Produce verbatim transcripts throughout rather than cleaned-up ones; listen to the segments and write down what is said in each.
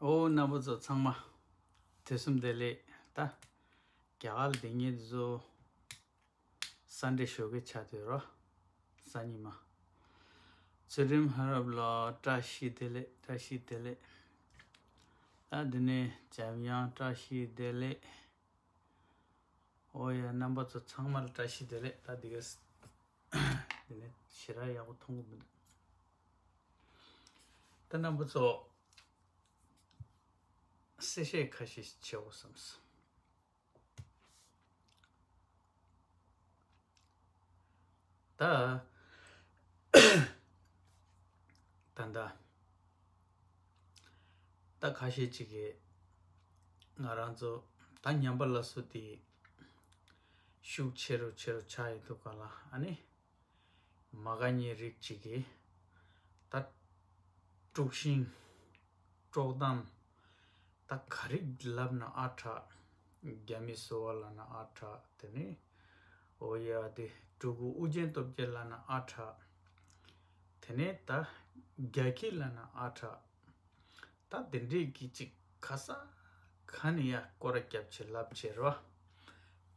ཨོ་རྣམ་པ་ཚོ་ཚང་མ་དུས་གསུམ་བདེ་ལེགས། ད་རྒྱ་གར་སྡིག་ཉེས་ཚོ་སན་ཌེ་ཞོགས་ཀས་ཆགས་བསྡད་རོ། སང་ཉིན་མ། ཚུལ་ཁྲིམས་ལྷ་རབ་ལགས་བཀྲ་ཤིས་བདེ་ལེགས། བཀྲ་ཤིས་བདེ་ལེགས། ད་འདི་ནས་འཇམ་དབྱངས་བཀྲ་ཤིས་བདེ་ལེགས། ཨོ་ཡ་རྣམ་པ་ཚོ་ཚང་མར་བཀྲ་ཤིས་བདེ་ལེགས། ད་འདི་ག་འདི་ནས་ཞེ་དྲག་ཡག་པོ་མཐོང་གི་མི་འདུག་ད་རྣམ་པ་ཚོ་གསལ་བཤད་ཁ་ཤས་ཤིག་བྱེད་དགོས་བསམས། ད་ད་ད་ད་ཁ་ཤས་ཅིག་གིས་ང་རང་ཚོ་ད་ཉམས་པ་སླར་གསོ་དེ་ཤུགས་ཆེ་རུ་ཆེ་རུ་ཆགས་ཡོད་འདུག་ག་ལ། ཨ་ནི་མ་དགའ་མཁན་རིགས་ཅིག་གིས་ད་དཀྲུག་ཤིང་དཀྲོག་གཏམ། ད་ག་རེ་ལབ་ན་ཨ་དྲག་རྒྱ་མི་གསོ་བ་ལབ་ན་ཨ་དྲག་དེ་ནས་ཨོ་ཡ་དེ་སྤྲུལ་སྐུ་ཨུ་རྒྱན་སྟོབས་རྒྱལ་ལབ་ན་ཨ་དྲག་དེ་ནས་ད་རྒྱ་ཁྱི་ལབ་ན་ཨ་དྲག་ད་དེ་འདྲས་ཀྱི་ཅིག་ག་ས་ག་ནས་ཡ་སྐོར་ར་རྒྱབ་བྱས་ལབ་བྱས་རོ།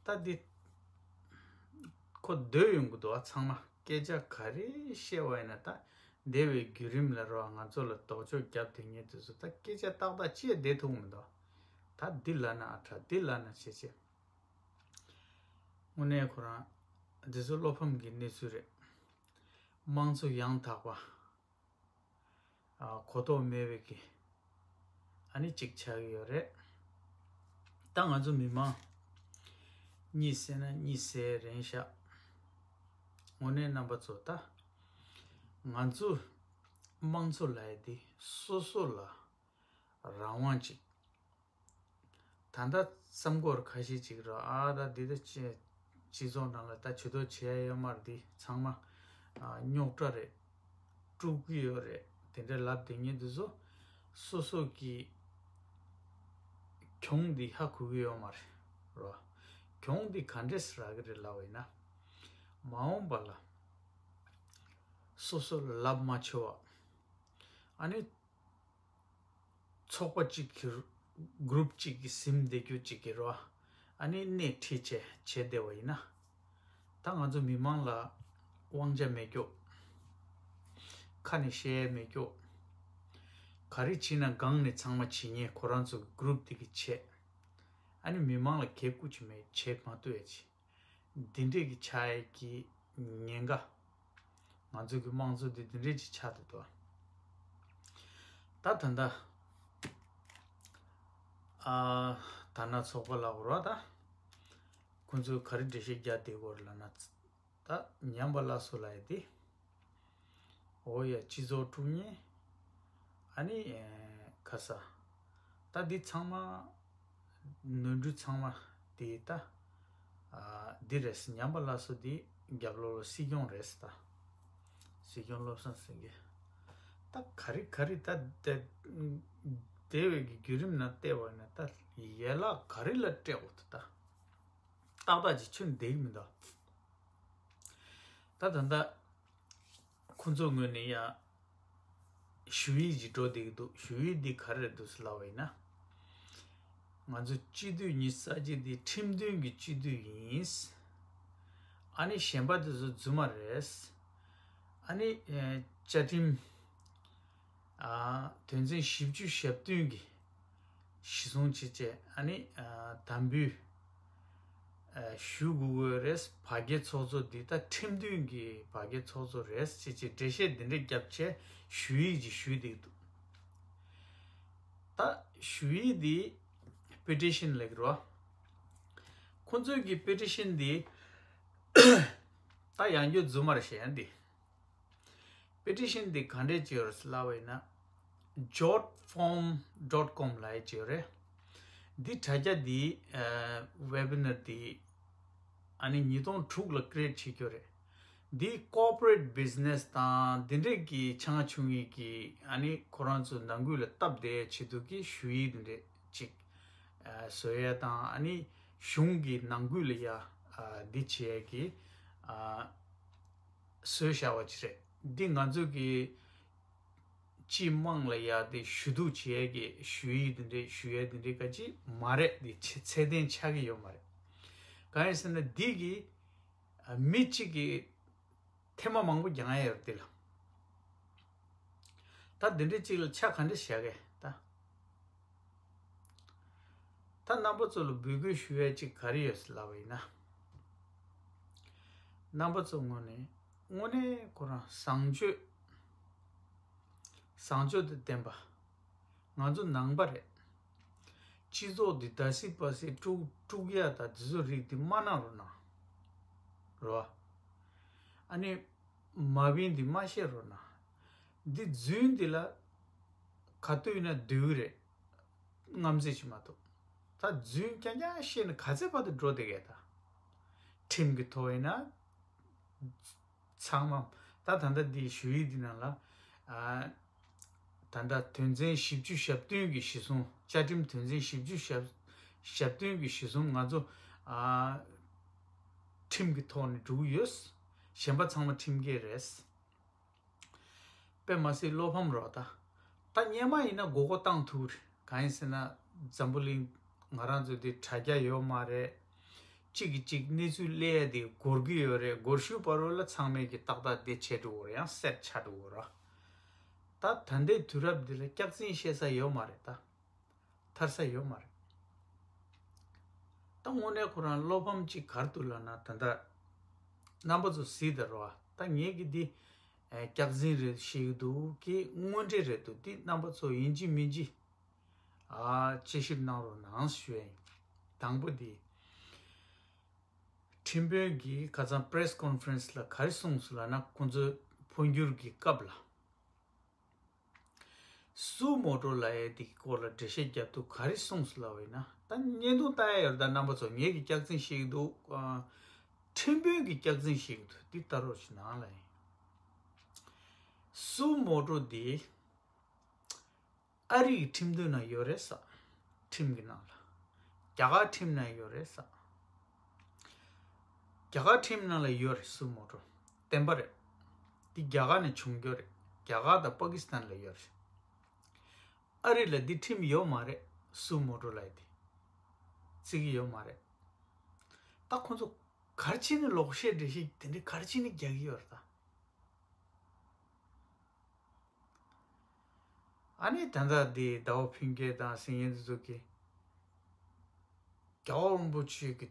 ད་འདི་ཁོ་སྡོད་ཡོང་གི་འདུག་ཨ། ཚང་མ་སྐད་ཆ་ག་རེ་བཤད་པ་ཡིན་ན་ད་འདས་པའི་བརྒྱུད་རིམ་ལ་རོ། ང་ཚོ་ལ་ལྡོག་ཕྱོགས་རྒྱབ་དེ་ངེས་དུས་སུ་ད་སྐད་ཆ་ཏག་ཏག་ཅིག་བསྡད་ཐུབ་མི་འདུག་ད་འདི་ལབ་ན་ཨ་དྲག་འདི་ལབ་ན་བྱས་བྱས། དངོས་གནས་ཁོ་རང་འདི་ཚོ་བློ་ཕམ་གྱི་གནས་ཚུལ་རེད། དམངས་གཙོ་ཡང་དག་པ། ཨ་གོ་རྟོགས་མེད་པའི་གི་ཨ་ནི་གཅིག་ཆགས་ཀྱི་ཡོད་རེད། ད་ང་ཚོ་མི་མང་གཉིད་སད་ན་གཉིད་སད་རན་ཤག་དངོས་གནས་རྣམ་པ་ཚོ་ད་ང་ཚོ་དམངས་གཙོ་ལབ་ཡ་དེ་སོ་སོ་ལ་རང་དབང་ཅིག་ད་ལྟ་བསམ་སྐོར་ཁ་ཤས་ཅིག་ར། ཨ་ད་འདི་ད་སྤྱི་སྤྱི་ཚོགས་ནང་ལ་ད་ཇུས་གཏོགས་བྱེད་ཡ་ཡོད་མ་རེད། འདི་ཚང་མ་ཨ་རྙོག་དྲ་རེད། དཀྲུག་གི་ཡོད་རེད། དེ་འདྲ་ལབ་དེ་ཉིད་དུ་སོ་སོ་སོ་གི་གྱོང་འདི་ཧ་གོ་གི་ཡོད་མ་རེད་ར། གྱོང་འདི་ག་འདྲས་རག་གི་རེད་ལབ་པ་ཡིན་ན། མ་འོངས་པ་ལ་སོ་སོ་ལ་ལབ་མ་ཆོག་པ། ཨ་ནི། ཚོགས་པ་གཅིག་གི་གུ་རུབ་གཅིག་གི་ཟིན་བསྡད་རྒྱུ་གཅིག་གི་རོ། ཨ་ནི་སྣེ་ཁྲིད་བྱས་བྱས་བསྡད་པ་ཡིན་ན། ད་ང་ཚོ་མི་མང་ལ་དབང་ཆ་མེད་རྒྱུ། ཁ་ནས་བཤད་ཡས་མེད་རྒྱུ། ག་རེ་བྱེད་ན་སྒང་ནས་ཚང་མ་བྱེད་མཁན་ཁོ་རང་ཚོ་གི་གུ་རུབ་དེ་གི་བྱས། ཨ་ནི་མི་མང་ལ་གད་སྐུ་ཅིག་མེད་བྱེད་མ་ཐུབ་ཡས་ཅིག་འདི་འདྲས་ཀྱི་ཆགས་ཡས་ཀྱི་ཉེན་ཁ། ང་ཚོ་གི་དམངས་གཙོ་འདི་འདི་འདྲས་ཀྱི་ཆགས་འདུག་དོ། ད་ད་ལྟ་ཨ་ད་ན་ཚོགས་པ་ལ་འོ་ར་ད་ཁོང་ཚོས་ག་རེ་འགྲེལ་བཤད་རྒྱག་བསྡད་ཡོད་རེད་ལབ་ན། ད་ཉམས་པ་སླར་གསོ་ལབ་ཡས་དེ། འོ་ཡ་སྤྱི་ཚོགས་དཀྲུག་མཁན། ཨ་ནི་ཨེ་ཁ་ས། ད་འདི་ཚང་མ་ནོར་འཁྲུལ་ཚང་མ་དེ་ད་ཨ་འདི་རེད། ཉམས་པ་སླར་གསོ་འདི་རྒྱབ་ལོགས་ལ་སྲིད་སྐྱོང་རེད་ད། སྲིད་སྐྱོང་བློ་བཟང་སེང་གེ། ད་ག་རེ་ག་རེ་ད་དེ་དེ་བས་ཀྱི་བརྒྱུད་རིམ་ནང་བལྟས་པ་ཡིན་ན་ད་ཡན་ལག་ག་རེ་ལ་སྤྲད་འོ་ད་ད་ཏག་ཏག་ཅིག་ཆུ་འདེགས་མི་འདུག་ད་ད་ལྟ་ཁོང་ཚོ་ངོས་ནས་ཡ་ཞུ་ཡིག་ཅིག་འགྲོ་བསྡད་ཀྱི་འདུག་ཞུ་ཡིག་འདི་ག་རེ་རེད་འདུག་ཟེར་ལབ་པ་ཡིན་ན། ང་ཚོ་སྤྱི་འཐུས་ཉི་ཤུ་རྩ་གཅིག་འདི་ཁྲིམས་མཐུན་གྱི་སྤྱི་འཐུས་ཡིན། ཨ་ནི་གཞན་པ་དེ་ཚོ་རྫུན་མ་རེད། ཨ་ནི་ཨེ་བཅའ་ཁྲིམས་ཨ་དོན་ཚན་བཞི་བཅུ་ཞེ་བདུན་གྱི་གཞི་བཟུང་བྱས་བྱས་ཨ་ནི་ཨ་དམ་འབུལ་ཨ་ཞུ་དགོས་ཀྱི་རེད། བར་བརྒལ་ཚོགས་གཙོ་འདི་ད་ཁྲིམས་མཐུན་གྱི་བར་བརྒལ་ཚོགས་གཙོ་རེད་ཅེས་ཀྱི་འགྲེལ་བཤད་འདི་འདྲ་བརྒྱབ་བྱས་ཞུ་ཡིག་ཅིག་ཞུས་བསྡད་འདུག་ད་ཞུ་ཡིག་འདི་པེ་ཊི་ཤན་ལབ་ཀྱི་རེད་བ། ཁོང་ཚོའི་གི་པེ་ཊི་ཤན་འདི་ད་ཡང་བསྐྱར་རྫུན་མ་རེད་བཤད་ཡ་འདི། པེ་ཊི་ཤན་འདི་ག་འདྲས་ཅིག་ཡོད་རེད་ལབ་པ་ཡིན་ན། ཇོཊ་ཕོམ་ཌོཊ་ཀོམ་ལབ་ཡ་ཅིག་ཡོད་རེད། འདི་དྲ་རྒྱ་འདི་ཨ་ཝེ་བི་ནར་འདི་ཨ་ནི་ཉིས་སྟོང་དྲུག་ལ་ཀི་རི་ཨེཊ་བྱེད་རྒྱུ་རེད། འདི་ཀོར་པོ་རེཊ་བི་ཛི་ནེ་སི་དང་འདི་འདྲས་ཀྱི་ཆ་ཚང་ཆུང་ངུ་གི་ཨ་ནི་ཁོ་རང་ཚོ་ནང་ཁུལ་ལ་སྟབས་བདེ་ཆེད་དུ་གི་ཞུ་ཡིག་འདི་འདྲས་ཅིག་ཨ་བཟོ་ཡ་དང་ཨ་ནི་གཞུང་གི་ནང་ཁུལ་ལ་ཡ་ཨ་འདི་བྱེད་ཡ་གི་ཨ་བཟོས་བཞག་པ་ཅིག་རེད། འདི་ང་ཚོ་གི་ སྤྱི་དམངས་ལ་ཡ་དེ་ཞུ་གཏུག་བྱེད་ཡས་ཀྱི་ཞུ་ཡིག་དེ་འདྲས་ཞུ་ཡས་དེ་འདྲས་ག་ཅིག་མ་རེད། དེ་ཚད་ལྡན་ཆགས་ཀྱི་ཡོད་མ་རེད། གང་ཡིན་ཟེར་ན་འདི་གི་མི་གཅིག་གི་ཐེངས་མ་མང་པོ་རྒྱག་ཡ་ཡོད་རེད་དེ་ལ། ད་འདི་འདྲས་གཅིག་ལ་ཆ་ག་འདྲས་བཞག་གི་ད། ད་རྣམ་པ་ཚོ་ལ་འབོད་སྐུལ་ཞུ་ཡ་གཅིག་ག་རེ་ཡོད་ཟེར་ལབ་པ་ཡིན་ན། རྣམ་པ་ཚོ་དངོས་གནས་དངོས་གནས་ཁོ་རང་བཟང་སྤྱོད། བཟང་སྤྱོད་དང་ལྡན་པ། ང་ཚོ་ནང་པ་རེད། སྤྱི་ཚོགས་འདི་ད་སི་པ་སི་དཀྲུག་དཀྲུག་ཡ་ད་འདི་ཚོ་རིགས་འདི་མ་གནང་རོགས་གནང་། རོ། ཨ་ནི་མ་བིན་འདི་མ་བཤད་རོགས་གནང་། འདི་རྫུན་འདི་ལ་ག་དུས་ན་འདུག་རེད། རྔམ་བརྗིད་ཅིག་མ་གཏོགས། ད་རྫུན་རྐྱང་རྐྱང་བཤད་ན་ག་ཚད་བར་དུ་འགྲོ་བསྡད་ཀྱི་ད། ཁྲིམས་ཀྱི་ཐོག་ཡིན་ན། ཚང་མ། ད་ད་ལྟ་འདི་ཞུ་ཡིག་འདི་ནང་ལ། ཨ། ད་ལྟ་དོན་ཚན་བཞི་བཅུ་ཞེ་བདུན་གྱི་གཞི་བཟུང་། བཅའ་ཁྲིམས་དོན་ཚན་བཞི་བཅུ་ཞེ་བདུན་གྱི་གཞི་བཟུང་ང་ཚོ། ཨ། ཁྲིམས་ཀྱི་ཐོག་ནས་འགྲོ་གི་ཡོད། གཞན་པ་ཚང་མ་ཁྲིམས་འགལ་རེད། དཔེ་མ་སྲིད་བློ་ཕམ་རོགས་ད། ད་སྔོན་མ་ཡིན་ན་མགོ་སྐོར་བཏང་ཐུབ་རེད། གང་ཡིན་ཟེར་ན་འཛམ་བུ་གླིང་ང་རང་ཚོ་འདི་དྲ་རྒྱ་ཡོད་མ་རེད། གཅིག་གིས་གཅིག་གནས་ཚུལ་གླེང་ཡ་དེ་འགོར་གི་ཡོད་རེད། འགོར་ཤུལ་བར་བ་ལ་ཚང་མས་ཀྱི་ཏག་ཏག་དེ་བྱས་འགྲོ་གི་རེད། ཡང་སེར་ཆགས་འགྲོ་གི་རེད། ད་ད་ལྟའི་དུས་རབས་འདི་ལ་སྐྱག་རྫུན་བཤད་ས་ཡོད་མ་རེད་ད། ཐར་ས་ཡོད་མ་རེད། ད་དངོས་གནས་ཁོ་རང་བློ་ཕམ་གཅིག་ག་རེ་འདུག་ལབ་ན། ད་ལྟ་རྣམ་པ་ཚོ་གཟིགས་དང་རོ། ད་ངས་ཀྱི་འདི་ཨེ་སྐྱག་རྫུན་རེད་བཤད་ཀྱི་འདུག་གི་དངོས་འབྲེལ་རེད་འདུག་འདི་རྣམ་པ་ཚོ་ཡིན་གཅིག་མིན་གཅིག་ཨ་དཔྱད་ཞིབ་གནང་རོགས་གནང་ཞུ་ཡ་ཡིན། དང་པོ་འདི། ཁྲིམས་དཔོན་གྱིས་ཁ་སང་པེ་རེ་སི་ཀོན་ཕ་རེན་སི་ལ་ག་རེ་གསུངས་སོང་ལབ་ན། ཁོང་ཚོའི་འཕོ་འགྱུར་གྱི་སྐབས་ལ། སུ་མོ་ཊོ་ལབ་ཡས་དེ་གི་སྐོར་ལ་འགྲེལ་བཤད་རྒྱབ་དུས་ག་རེ་གསུངས་སོང་ལབ་པ་ཡིན་ན། ད་བརྙན་ཐུང་ལྟ་ཡ་ཡོད་རེད་ད། རྣམ་པ་ཚོ་ངས་ཀྱི་སྐྱག་རྫུན་བཤད་ཀྱི་འདུག་ཨ། ཁྲིམས་དཔོན་གྱིས་སྐྱག་རྫུན་བཤད་ཀྱི་འདུག་འདི་ལྟ་རོགས་བྱེད་གནང་ལབ་ཡིན། སུ་མོ་ཊོ་འདི་ཨ་རིའི་ཁྲིམས་དོན་ནང་ཡོད་རེད་ས། ཁྲིམས་ཀྱི་ནང་ལ། རྒྱ་གར་ཁྲིམས་ནང་ཡོད་རེད་ས། རྒྱ་གར་ཁྲིམས་ནང་ལ་ཡོད་རེད། སུ་མོ་ཊོ་བདེན་པ་རེད། འདི་རྒྱ་གར་ནས་བྱུང་རྒྱུ་རེད། རྒྱ་གར་དང་པ་ཀི་སི་ཐན་ལ་ཡོད་རེད། ཨ་རི་ལ་འདི་ཁྲིམས་ཡོད་མ་རེད། སུ་མོ་ཊོ་ལབ་ཡ་དེ་བརྩི་གི་ཡོད་མ་རེད། ད་ཁོ་ཚོ་ག་རེ་བྱས་ནས་ལོག་བཤད་འགྲེལ་བཤད་དེ་འདྲ་ག་རེ་བྱས་ནས་རྒྱག་གི་ཡོད་རེད་ད། ཨ་ནི་ད་ལྟ་འདི་ཟླ་བ་ཕུན་སྐྱིད་དང་ཟིང་ཡན་དེ་ཚོ་གིས་རྒྱལ་བ་རིན་པོ་ཆེ་གི་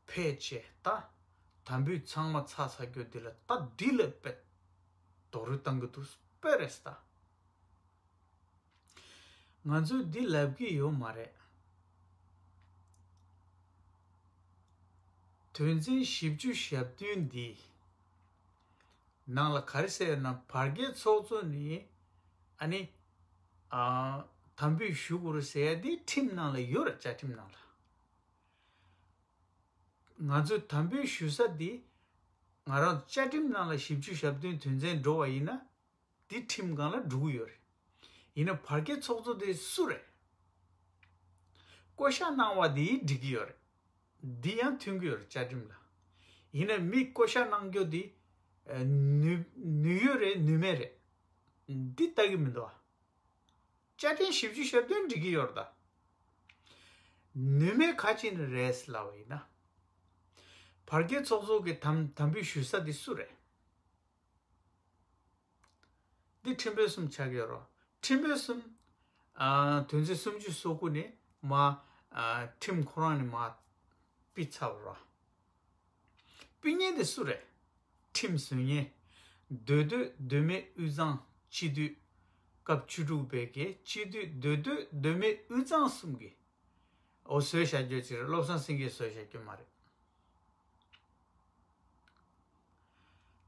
ཕེབས་བྱས་ད་དམ་འབུལ་ཚང་མ་ཚར་ཚར་རྒྱུ་འདི་ལ་ད་འདི་ལ་དཔེ་རྡོག་རོལ་བཏང་གི་འདུག་དཔེ་རེད་ད། ང་ཚོས་འདི་ལབ་ཀྱི་ཡོད་མ་རེད། དོན་ཚན་བཞི་བཅུ་ཞེ་བདུན་འདི་ནང་ལ་ག་རེ་ཟེར་ན། བར་བརྒལ་ཚོགས་གཙོ་ནི་ཨ་ནི་ཨ་དམ་འབུལ་ཞུ་དགོས་རེད་ཟེར་ཡ་འདི་ཁྲིམས་ནང་ལ་ཡོད་རེད། བཅའ་ཁྲིམས་ནང་ལ། ང་ཚོས་དམ་འབུལ་ཞུ་ས་འདི་ང་རང་བཅའ་ཁྲིམས་ནང་ལ་བཞི་བཅུ་ཞེ་བདུན་དོན་ཚན་འགྲོ་བ་ཡིན་ན། འདི་ཁྲིམས་སྒང་ལ་འགྲོ་གི་ཡོད་རེད། ཡིན་ན་བར་བརྒལ་ཚོགས་གཙོ་དེ་སུ་རེད། བསྐོ་བཞག་གནང་བ་དེ་འགྲིག་གི་ཡོད་རེད། འདི་ཡང་མཐུན་གྱི་ཡོད་རེད་བཅའ་ཁྲིམས་ལ། ཡིན་ན་མི་བསྐོ་བཞག་གནང་རྒྱུ་དེ་ཨ་ནུས་ནུས་ཡོད་རེད་ནུས་མེད་རེད། འདི་ལྟ་གི་མི་འདུག་ཨ། བཅའ་ཁྲིམས་བཞི་བཅུ་ཞེ་བདུན་འགྲིག་གི་ཡོད་རེད་ད། ནུས་མེད་ག་ཅིག་ནས་རེད་ལབ་པ་ཡིན་ན། བར་བརྒལ་ཚོགས་གཙོ་གི་དམ་དམ་འབུལ་ཞུ་ས་དེ་སུ་རེད། འདི་ཁྲིམས་དཔོན་གསུམ་ཆགས་ཀྱི་ཡོད་རེད། ཁྲིམས་དཔོན་གསུམ། ཨ་དོན་ཚན་སུམ་ཅུ་སོ་དགུ་ནས་མར་ཨ་ཁྲིམས་ཁོ་རང་ནས་མར་ཕུད་ཚར་བ་རེད། ཕུད་མཁན་དེ་སུ་རེད། ཁྲིམས་བཟོ་མཁན། མདོ་སྟོད་མདོ་སྨད་དབུས་གཙང་སྤྱི་འཐུས། སྐབས་བཅུ་དྲུག་པའི་གི་སྤྱི་འཐུས་མདོ་སྟོད་མདོ་སྨད་དབུས་གཙང་གསུམ་གྱི། འོ་བཟོས་བཞག་རྒྱུ་ཅིག་རེད། བློ་བཟང་སེང་གེས་བཟོས་བཞག་རྒྱུ་མ་རེད།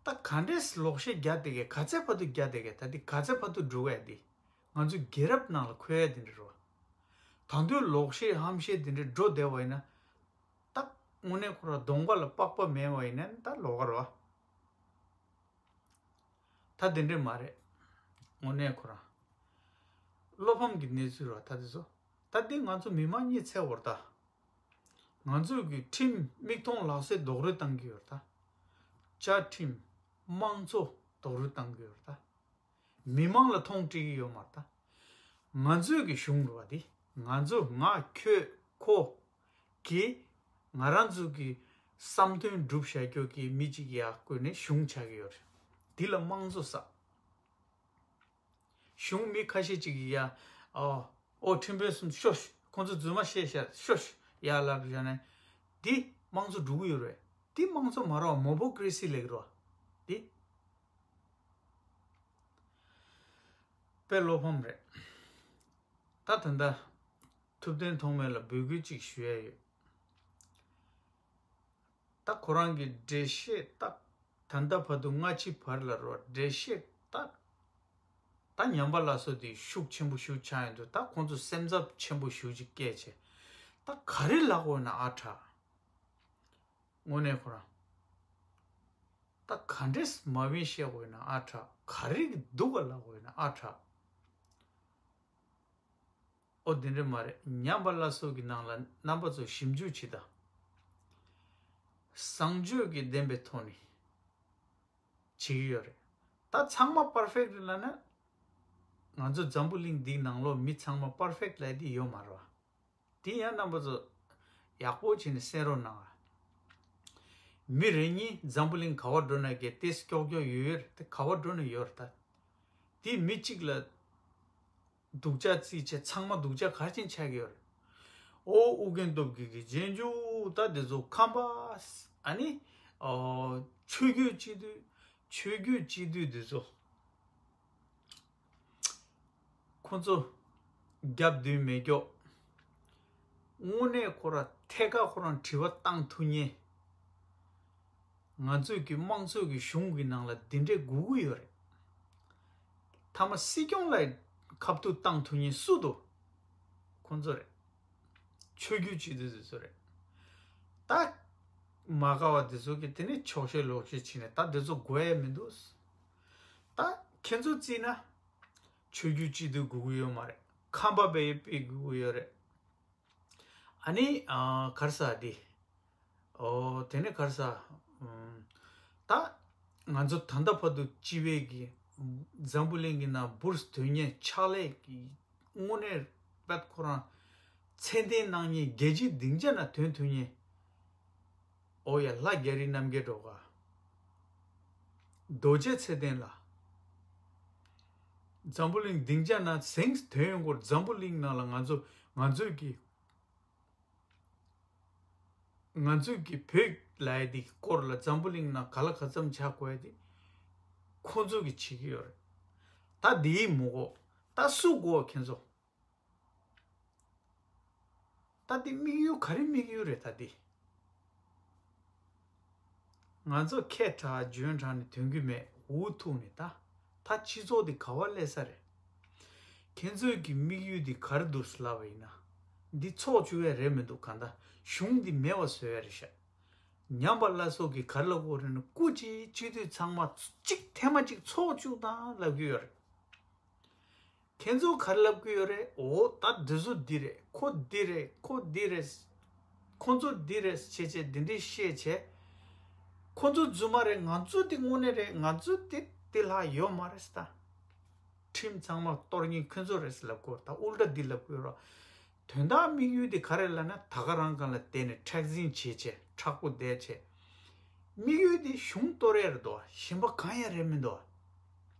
ད་ག་འདྲས་ལོག་བཤད་རྒྱག་བསྡད་གས། ག་ཚད་བར་དུ་རྒྱག་བསྡད་གས། ད་འདི་ག་ཚད་བར་དུ་འགྲོ་གས། འདི་ང་ཚོ་རྒྱལ་རབས་ནང་ལ་འཁོད་ཡ་དེ་འདྲ་རེད་བ། ད་དུང་ལོག་བཤད་ཧམ་བཤད་དེ་འདྲ་འགྲོ་བསྡད་པ་ཡིན་ན། ད་དངོས་གནས་ཁོ་རང་གདོང་པ་ལ་པགས་པ་མེད་པ་ཡིན་ན་ད་ལོག་ག་རེད་བ། ད་དེ་འདྲས་མ་རེད། དངོས་གནས་ཁོ་རང་བློ་ཕམ་གྱི་གནས་ཚུལ་རེད་བ། ད་དེ་ཚོ་ད་འདི་ང་ཚོ་མི་མང་གཉིད་སད་པ་རེད་ད། ང་ཚོ་གི་ཁྲིམས་མིག་མཐོང་ལག་ཟིན་རྡོག་རོལ་བཏང་གི་ཡོད་རེད་ད། བཅའ་ཁྲིམས་དམངས་གཙོ་རྡོག་རོལ་བཏང་གི་ཡོད་རེད་ད། མི་མང་ལ་མཐོང་སྤྲད་ཀྱི་ཡོད་མ་རེད་ད། ང་ཚོའི་གི་གཞུང་རེད་བ་དེ། ང་ཚོ་ང་ཁྱོད་ཁོ་གིས་ང་རང་ཚོ་གི་བསམ་དོན་སྒྲུབ་བྱ་རྒྱུ་གི་མི་གཅིག་ཡར་བསྐོས་ནས་གཞུང་ཆགས་ཀྱི་ཡོད་རེད། དེ་ལ་དམངས་གཙོ་ཟེར། གཞུང་མི་ཁ་ཤས་ཅིག་གིས་ཡ། ཨོ། ཨོ་ཁྲིམས་དཔོན་གསུམ་ཤོག་ཤོག་ཁོང་ཚོ་རྫུན་མ་བཤད་ཤག་ཤོག་ཤོག་ཡ་ལབ་བཞག་ན། འདི་དམངས་གཙོ་འགྲོ་གི་ཡོད་རེད། འདི་དམངས་གཙོ་མ་རེད་བ། མོ་པོ་ཀྲེ་སི་ལབ་ཀྱི་རེད་བ། འདི་དཔེ་བློ་ཕམ་རེད། ད་ད་ལྟ་ཐུབ་བསྟན་ཐོགས་མེད་ལ་འབོད་སྐུལ་ཅིག་ཞུ་ཡ་ཡོད། ད་ཁོ་རང་གི་འགྲེལ་བཤད་ད་ད་ལྟ་བར་དུ་སྔ་ཕྱི་བར་ལ་རོ་འགྲེལ་བཤད་ད་ད་ཉམས་པ་སླར་གསོ་དེ་ཤུགས་ཆེན་པོ་ཞིག་ཆགས་ཡོང་དུས། ད་ཁོང་ཚོ་སེམས་འཚབ་ཆེན་པོ་ཞིག་ཅིག་སྐྱེས་བྱས། ད་ག་རེ་ལབ་དགོས་ན་ཨ་དྲག་དངོས་གནས་ཁོ་རང་ད་ག་འདྲས་མ་བིན་བཤད་དགོས་ན་ཨ་དྲག་ག་རེ་གི་སྡུག་ག་ལབ་དགོས་ན་ཨ་དྲག་ཨོ་དེ་འདྲ་མ་རེད། ཉམས་པ་སླར་གསོ་གི་ནང་ལ་རྣམ་པ་ཚོ་ཞིབ་འཇུག་བྱེད་དང་། བཟང་སྤྱོད་ཀྱི་ལྡན་པའི་ཐོག་ནས་བྱེད་ཀྱི་ཡོད་རེད། ད་ཚང་མ་པར་ཕེག་རེད་ལབ་ན། ང་ཚོ་འཛམ་བུ་གླིང་འདིའི་ནང་ལོགས་མི་ཚང་མ་པར་ཕེག་ལབ་དེ་ཡོད་མ་རེད་བ། དེ་ཡང་རྣམ་པ་ཚོ་ཡག་པོ་བྱས་ནས་གསན་རོགས་གནང་བ། མི་རེ་གཉིས་འཛམ་བུ་གླིང་ག་བ་འགྲོ་ན་གལ་ཏེ་སྐྱོག་སྐྱོག་ཡོད་ཡོད་རེད་དེ། ག་བ་འགྲོ་ན་ཡོད་རེད་ད། དེ་མི་གཅིག་ལ་སྡུག་ཅག་བརྩིས་བྱས་ཚང་མ་སྡུག་ཅག་ག་རེ་བྱས་ནས་ཆགས་ཀྱི་ཡོད་རེད། ཨོ་ཨུ་རྒྱན་སྟོབས་རྒྱལ་གྱི་རྗེས་འཇུག་ད་དེ་ཚོ་ཁམས་པ། ཨ་ནི་ཨོ་ཆོས་བརྒྱུད་སྤྱི་འཐུས། ཆོས་བརྒྱུད་སྤྱི་འཐུས་དེ་ཚོ། ཁོ་ཚོ་རྒྱབ་མདུན་མེ་སྒྱོགས། དངོས་གནས་ཁོ་ར་ཐད་ཀར་ཁོ་རང་དྲི་བ་བཏང་ཐུབ་མཁན། ང་ཚོས་ཀྱི་དམངས་གཙོའི་གི་གཞུང་གི་ནང་ལ་འདི་འདྲའི་དགོས་ཀྱི་ཡོད་རེད། མཐའ་མ་སྲིད་སྐྱོང་ལ་ཁ་ཐུག་བཏང་ཐུབ་མཁན་སུ་འདུག་ཁོ་ཚོ་རེད། ཆོས་བརྒྱུད་སྤྱི་འཐུས་དེ་ཚོ་རེད། ད་མ་དགའ་བ་དེ་ཚོ་གི་དེ་ནས་ཆོག་ཤེས་ལོག་ཤེས་བྱས་ནས་ད་དེ་ཚོ་དགོས་ཡ་མི་འདུག་ད་ཁྱེད་ཚོ་བརྩིས་ན་ཆོས་བརྒྱུད་སྤྱི་འཐུས་དགོས་ཀྱི་ཡོད་མ་རེད། ཁམས་པ་པའི་དཔེ་དགོས་ཀྱི་ཡོད་རེད། ཨ་ནི་ཨ་ག་རེ་ཟེར་དེ། ཨོ་དེ་ནས་ག་རེ་ཟེར། ཨམ། ད་ང་ཚོ་ད་ལྟ་བར་དུ་སྤྱི་བའི་གི་འཛམ་བུ་གླིང་གི་ནང་འབུར་དོན་གཉེར་ཕྱག་ལས་ཀྱི་དངོས་གནས་དཔེ་ཁོ་རང་ཚད་ལྡན་གནང་མཁན་རྒྱལ་སྤྱིའི་སྡིངས་ཆ་ན་ཐོན་ཐུབ་མཁན། ཨོ་ཡ་ལྷ་རྒྱ་རི་རྣམ་རྒྱལ་སྒྲོལ་དཀར། རྡོ་རྗེ་ཚེ་བརྟན་ལགས། འཛམ་བུ་གླིང་སྡིངས་ཆ་ན་གཟེངས་ཐོན་ཡོང་སྐོར། འཛམ་བུ་གླིང་ནང་ལ་ང་ཚོ་ང་ཚོའི་གི་ང་ཚོའི་གི་བོད་ལབ་ཡ་དེ་གི་སྐོར་ལ་འཛམ་བུ་གླིང་ནང་ག་ལ་ག་ཙམ་བྱ་དགོས་ཡ་དེ་ཁོ་ཚོ་གི་བྱེད་ཀྱི་ཡོད་རེད། ད་དེའི་མུ་གོ་ད་སུ་གོ་ཁྱེད་ཚོ། ད་འདི་དམིགས་ཡུལ་ག་རེ་དམིགས་ཡུལ་རེད་ད་འདི། ང་ཚོ་ཁས་དྲག་འཇོན་དྲག་ནས་དོན་གྱི་མེད། འུ་ཐུག་ནས་ད་ད་སྤྱི་ཚོགས་འདི་ག་བ་སླེབས་ས་རེད། ཁྱེད་ཚོའི་གི་དམིགས་ཡུལ་འདི་ག་རེ་འདུག་ལབ་པ་ཡིན་ན། འདི་ཚོགས་བཅུག་ཡ་རེད་མི་འདུག་གང་ལྟར་གཞུང་འདི་མེད་པ་བཟོ་ཡ་རེད་ཤག་ཉམས་པ་སླར་གསོ་གི་ག་རེ་ལབ་དགོས་རེད་ན། སྐུ་མཁྱེན་སྤྱི་འཐུས་ཚང་མ་གཅིག་ཐེངས་མ་གཅིག་ཚོགས་བཅུག་དང་ལབ་ཀྱི་ཡོད་རེད། ཁྱེད་ཚོ་ག་རེ་ལབ་ཀྱི་ཡོད་རེད། འོ་ད་འདི་ཚོ་འདི་རེད། ཁོ་འདི་རེད། ཁོ་འདི་རེད། ཁོ་ཚོ་འདི་རེད་བྱས་བྱས་འདི་འདྲའི་བཤད་བྱས། ཁོ་ཚོ་རྫུན་མ་རེད། ང་ཚོ་འདི་དངོས་གནས་རེད། ང་ཚོ་འདི་འདི་ལྷག་ཡོད་མ་རེད་ད། ཁྲིམས་ཚང་མ་གཏོར་མཁན་ཁྱེད་ཚོ་རེད་ལབ་དགོས། ད་ཨུལ་ཊ་འདི་ལབ་དགོས་རོ། དོན་དག་དམིགས་ཡུལ་འདི་ག་རེ་ལབ་ན། ད་ག་རང་གང་ལ་བལྟས་ནས་མཁྲེགས་འཛིན་བྱས་བྱས་མཁྲེགས་པོ་བསྡད་བྱས། དམིགས་ཡུལ་འདི་གཞུང་གཏོར་ཡ་རེད་དོ། གཞན་པ་གང་ཡང་རེད་མི་འདུག་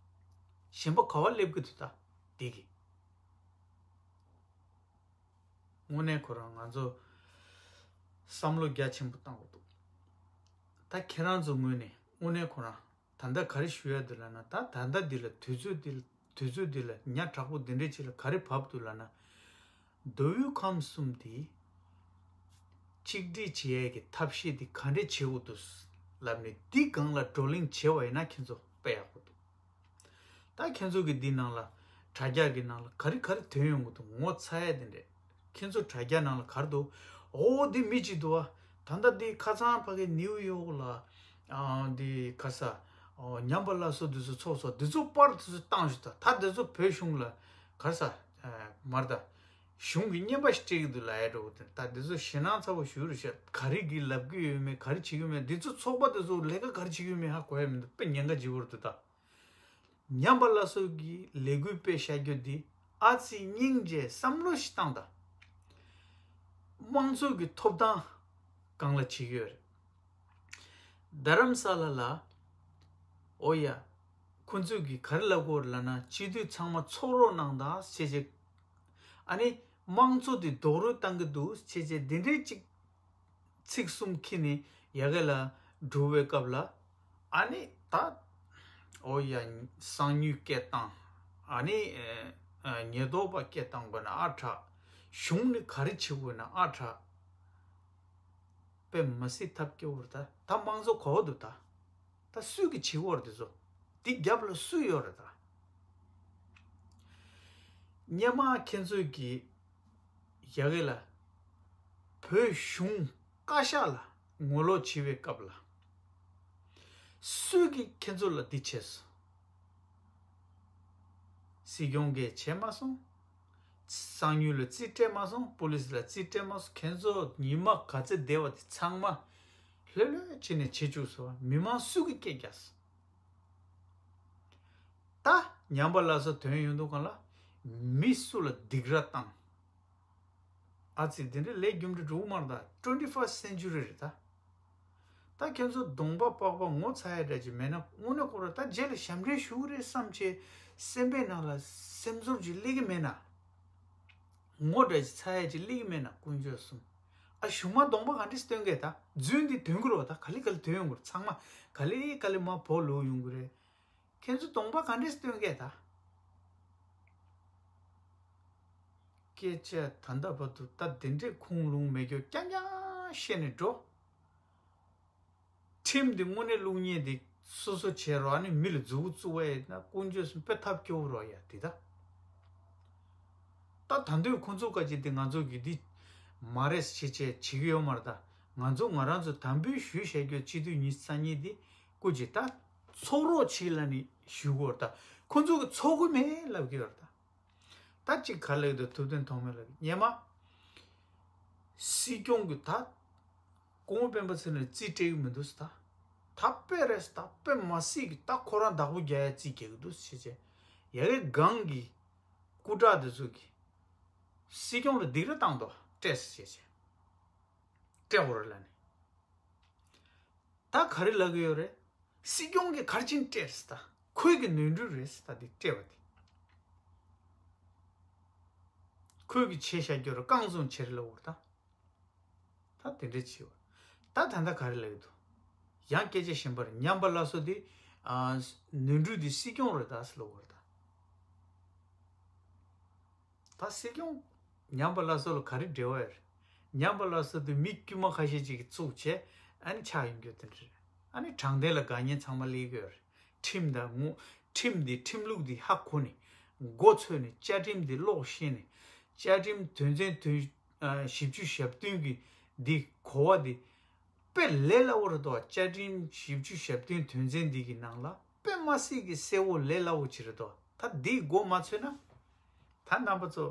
གཞན་པ་ག་བ་སླེབས་ཀྱི་འདུག་ད་འདི་གི། དངོས་གནས་ཁོ་རང་ང་ཚོ་བསམ་བློ་རྒྱ་ཆེན་པོ་བཏང་དགོས་འདུག་ད་ཁྱེད་རང་ཚོ་ངོས་ནས་དངོས་གནས་ཁོ་རང་ད་ལྟ་ག་རེ་ཞུ་ཡ་འདུག་ལབ་ན། ད་ད་ལྟ་འདི་ལ་དུས་ཚོད་འདི་ལ་དུས་ཚོད་འདི་ལ་ཉ་དྲག་པོ་འདི་འདྲས་ཅིག་ལ་ག་རེ་བབས་འདུག་ལབ་ན། མདོ་དབུས་ཁམས་གསུམ་འདི་གཅིག་སྒྲིལ་བྱེད་ཡས་ཀྱི་ཐབས་ཤེས་འདི་ག་འདྲས་བྱེད་དགོས་འདུག་ལབ་ནས། འདི་སྒང་ལ་བགྲོ་གླེང་བྱས་པ་ཡིན་ན་ཁྱེད་ཚོ་དཔེ་ཡག་པོ་འདུག་ད་ཁྱེད་ཚོ་གི་འདི་ནང་ལ་དྲ་རྒྱ་གི་ནང་ལ་ག་རེ་ག་རེ་ཐོན་ཡོང་གི་འདུག་ངོ་ཚ་ཡ་དེ་འདྲས། ཁྱེད་ཚོ་དྲ་རྒྱ་ནང་ལ་ག་རེ་འདུག་འོ་འདི་མི་གཅིག་འདུག་བ། ད་ལྟ་འདི་ཁ་སང་ཕ་གི་ནིའུ་ཡོག་ལ་ཨ་འདི་ག་རེ་ཟ། ཨོ་ཉམས་པ་སླར་གསོ་འདི་ཚོ་ཚོགས་སོང་། འདི་ཚོ་པར་འདི་ཚོ་བཏང་ཞུ། ད་ད་འདི་ཚོ་བོད་གཞུང་ལ་ག་རེ་ཟ། ཨ་མར་ད་གཞུང་གི་བརྙན་པ་ཞིག་སྤྲད་ཀྱི་འདུག་ལབ་ཡ་འགྲོ་གི་འདུག་ད་འདི་ཚོ་ཞེད་སྣང་ཚ་པོ་ཞུ་རེ་བཤད། ག་རེ་གི་ལབ་ཀྱི་ཡོད་མེད། ག་རེ་བྱེད་ཀྱི་ཡོད་མེད། འདི་ཚོ་ཚོགས་པ་འདི་ཚོ་ལས་ཀ་ག་རེ་བྱེད་ཀྱི་ཡོད་མེད་ཧ་གོ་ཡ་མི་འདུག་དཔེ་ཉེན་ཁ་ལྗིད་པོ་རེད་འདུག་ད། ཉམས་པ་སླར་གསོ་གི་ལས་འགུལ་སྤེལ་བཞག་རྒྱུ་འདི་ཨ་ཙི་སྙིང་རྗེ་བསམ་བློ་ཞིག་བཏང་དང་། དམངས་གཙོ་གི་ཐོབ་ཐང་སྒང་ལ་བྱེད་ཀྱི་ཡོད་རེད། རྡ་རམ་ས་ལ་ལ། ཨོ་ཡ། ཁོ་ཚོས་གི་ག་རེ་ལབ་དགོས་རེད་ལབ་ན། སྤྱི་འཐུས་ཚང་མ་ཚོགས་རོགས་གནང་དང་ཞེས་བྱས། ཨ་ནི་དམངས་གཙོ་དེ་རྡོག་རོལ་བཏང་གི་འདུག་ཞེས་བྱས་འདི་འདྲའི་ཅིག་ཚིག་གསུམ་ཁྱེར་ནས་ཡ་གི་ལ་འགྲོ་བའི་སྐབས་ལ། ཨ་ནི་ད། ཨོ་ཡ། གསང་ཉུལ་སྐད་བཏང་། ཨ་ནི་ཨ་ཉེན་རྟོག་པ་སྐད་བཏང་དགོས་ན་ཨ་དྲག་གཞུང་ནས་ག་རེ་བྱེད་དགོས་ན་ཨ་དྲག་དཔེ་མ་སྲིད་ཐབས་སྐྱོ་བོར་ད་ད་དམངས་གཙོ་གོ་བ་འདུག་ད་ད་སུས་ཀྱི་བྱེད་བོར་དེ་ཚོ་འདི་རྒྱབ་ལ་སུ་ཡོད་རེད་ད། སྔོན་མ་ཁྱེད་ཚོས་ཀྱི་ཡ་གི་ལ་བོད་གཞུང་བཀའ་ཤག་ལ་ངོ་ལོག་བྱེད་པའི་སྐབས་ལ་སུས་ཀྱི་ཁྱེད་ཚོ་ལ་འདི་བྱས་སོ། སྲིད་སྐྱོང་གིས་བྱས་མ་སོང་། གསང་ཉུལ་ལ་རྩིས་སྤྲད་མ་སོང་། པུ་ལིས་ལ་རྩིས་སྤྲད་མ་སོང་། ཁྱེད་ཚོ་ཉི་མ་ག་ཚོད་བསྡད་པ་དེ་ཚང་མ་ལྷོད་ལྷོད་བྱས་ནས་བྱེད་བཅུག་སོང་། མི་མང་སུ་གི་སྐད་རྒྱག་སོང་། ད་ཉམས་པ་སླར་གསོ་དོན་ཡོང་དུས་སྒང་ལ་མི་སུ་ལ་སྡིགས་ར་བཏང་། ཨ་ཙི་དེ་འདྲའི་ལས་རྒྱུ་འབྲས་འགྲོ་གི་མ་རེད་ད། ཊུ་ཝེན་ཊི་ཕར་སི་ཊི་སེན་ཅུ་རི་རེད་ད། ད་ཁྱེད་ཚོ་གདོང་པ་པགས་པ་ངོ་ཚ་ཡ་འདྲ་ཅིག་མེད་ན་དངོས་གནས་ཁོ་ར་ད་རྗེས་ལ་ཞབས་འདྲེན་ཞུ་གི་རེད་བསམ་བྱས་སེམས་པའི་ནང་ལ་སེམས་ཚོར་ཅིག་སླེབས་ཀྱི་མེད་ན། ངོ་འདྲ་ཅིག་ཚ་ཡ་ཅིག་སླེབས་ཀྱི་མེད་ན་དཀོན་མཆོག་གསུམ། ཨ་གཞུག་མ་གདོང་པ་ག་འདྲས་སྟོན་གས་ད། རྫུན་འདི་དོན་གི་རོ་ད། ག་ལེ་ག་ལེ་དོན་ཡོང་གི་རེད། ཚང་མ་ག་ལེ་ག་ལེ་མ་བོ་ལོ་ཡོང་གི་རེད། ཁྱེད་ཚོ་གདོང་པ་ག་འདྲས་སྟོན་གས་ད། སྐད་ཆ་ད་ལྟ་བར་དུ་ད་དེ་འདྲས་ཁུངས་ལུང་མེད་རྒྱུ་རྐྱང་རྐྱང་བཤད་ནས་འགྲོ། ཁྲིམས་འདི་དངོས་གནས་བླུག་མཁན་འདི་སོ་སོ་བྱས་རོགས། ཨ་ནི་མི་ལ་མཛུབ་བཙུགས་པ་ཡིན་ན་དཀོན་མཆོག་གསུམ་དཔེ་ཐབས་སྐྱོ་བོ་རོགས་ཡ་འདི་ད། ད་ད་འདོད་ཁོང་ཚོ་ག་ཅིག་འདི་ང་ཚོ་གི་འདི་མ་རེད་ཟེར་བྱེད་བྱེད་ཀྱི་ཡོད་མ་རེད་ད། ང་ཚོ་ང་རང་ཚོ་དམ་འབུལ་ཞུས་བཞག་རྒྱུ་སྤྱི་འཐུས་ཉི་ཤུ་རྩ་གཉིས་འདི་སྐུ་མཁྱེན་ད་ཚོགས་རོགས་བྱེད་ལབ་ནས་ཞུ་གི་ཡོད་རེད་ད། ཁོང་ཚོ་གི་ཚོགས་གི་མེད་ལབ་ཀྱི་ཡོད་རེད་ད། ད་ཅིག་ག་ལེགས་འདུག་ཐུབ་བསྟན་ཐོགས་མེད་ལགས་ཀྱིས་སྔོན་མ་སྲིད་སྐྱོང་གི་ད་སྐུ་ངོ་སྤེན་པ་ཚེ་རིང་རྩིས་སྤྲད་ཀྱི་མི་འདུག་ཟེར་ད། ད་དཔེ་རེད་ཟེར་ད། དཔེ་མ་སྲིད་ཀྱི་ད་ཁོ་རང་བདག་པོ་རྒྱག་ཡ་རྩིས་རྒྱག་གི་འདུག་ཟེར་བྱས། ཡ་གི་སྒང་གི་སྐུ་དྲག་དེ་ཚོ་གིས་སྲིད་སྐྱོང་ལ་སྡིགས་ར་བཏང་དོ་སྤྲད་ཟེར་བྱས། སྤྲད་དགོས་རེད་ལབ་ནས། ད་ག་རེ་ལབ་ཀྱི་ཡོད་རེད། སྲིད་སྐྱོང་གིས་ག་རེ་བྱས་ནས་སྤྲད་ཟེར་ད། ཁོས་ཀྱི་ནོར་འཁྲུལ་རེད་ཟེར་ད། དེ་སྤྲད་པ་དེ་ཁོས་ཀྱི་བྱས་བཞག་རྒྱུ་རེད། རྐང་བཙུགས་བྱས་རེད་ལབ་འོར་ད། ད་དེ་འདྲ་བྱས་པ། ད་ད་ལྟ་ག་རེ་ལབ་ཀྱི་འདུག་ཡང་སྐད་ཆ་གཞན་པ་རེད། ཉམས་པ་སླར་གསོ་དེ་ཨ་ནོར་འཁྲུལ་དེ་སྲིད་སྐྱོང་རེད་ད་ཟེར་ལབ་འོར་ད། ད་སྲིད་སྐྱོང་ཉམས་པ་སླར་གསོ་ལ་ག་རེ་འབྲེལ་བ་ཡོད་རེད། ཉམས་པ་སླར་གསོ་དེ་མི་དཀྱུས་མ་ཁ་ཤས་ཅིག་གིས་བཙུགས་བྱས་ཨ་ནི་ཆགས་ཡོང་རྒྱུ་དེ་འདྲ་རེད། ཨ་ནི་དྲང་བདེན་ལ་དགག་ཉེས་ཚང་མ་སླེབས་ཀྱི་ཡོད་རེད། ཁྲིམས་དང་ངོ་ཁྲིམས་འདི་ཁྲིམས་ལུགས་འདི་ཧ་གོ་ནས་མགོ་ཚོས་ནས་བཅའ་ཁྲིམས་འདི་ཀློག་ཤེས་ནས་བཅའ་ཁྲིམས་དོན་ཚན་དོན་ཨ་བཞི་བཅུ་ཞེ་བདུན་གྱི་འདི་གོ་བ་འདི་དཔེ་ལས་སླ་བོ་རེད་དོ། བཅའ་ཁྲིམས་བཞི་བཅུ་ཞེ་བདུན་དོན་ཚན་འདི་གི་ནང་ལ་དཔེ་མ་སྲིད་ཀྱི་གསལ་བོ་ལས་སླ་བོ་ཅིག་རེད་དོ། ད་འདི་མགོ་མ་ཚོས་ན་ད་རྣམ་པ་ཚོ་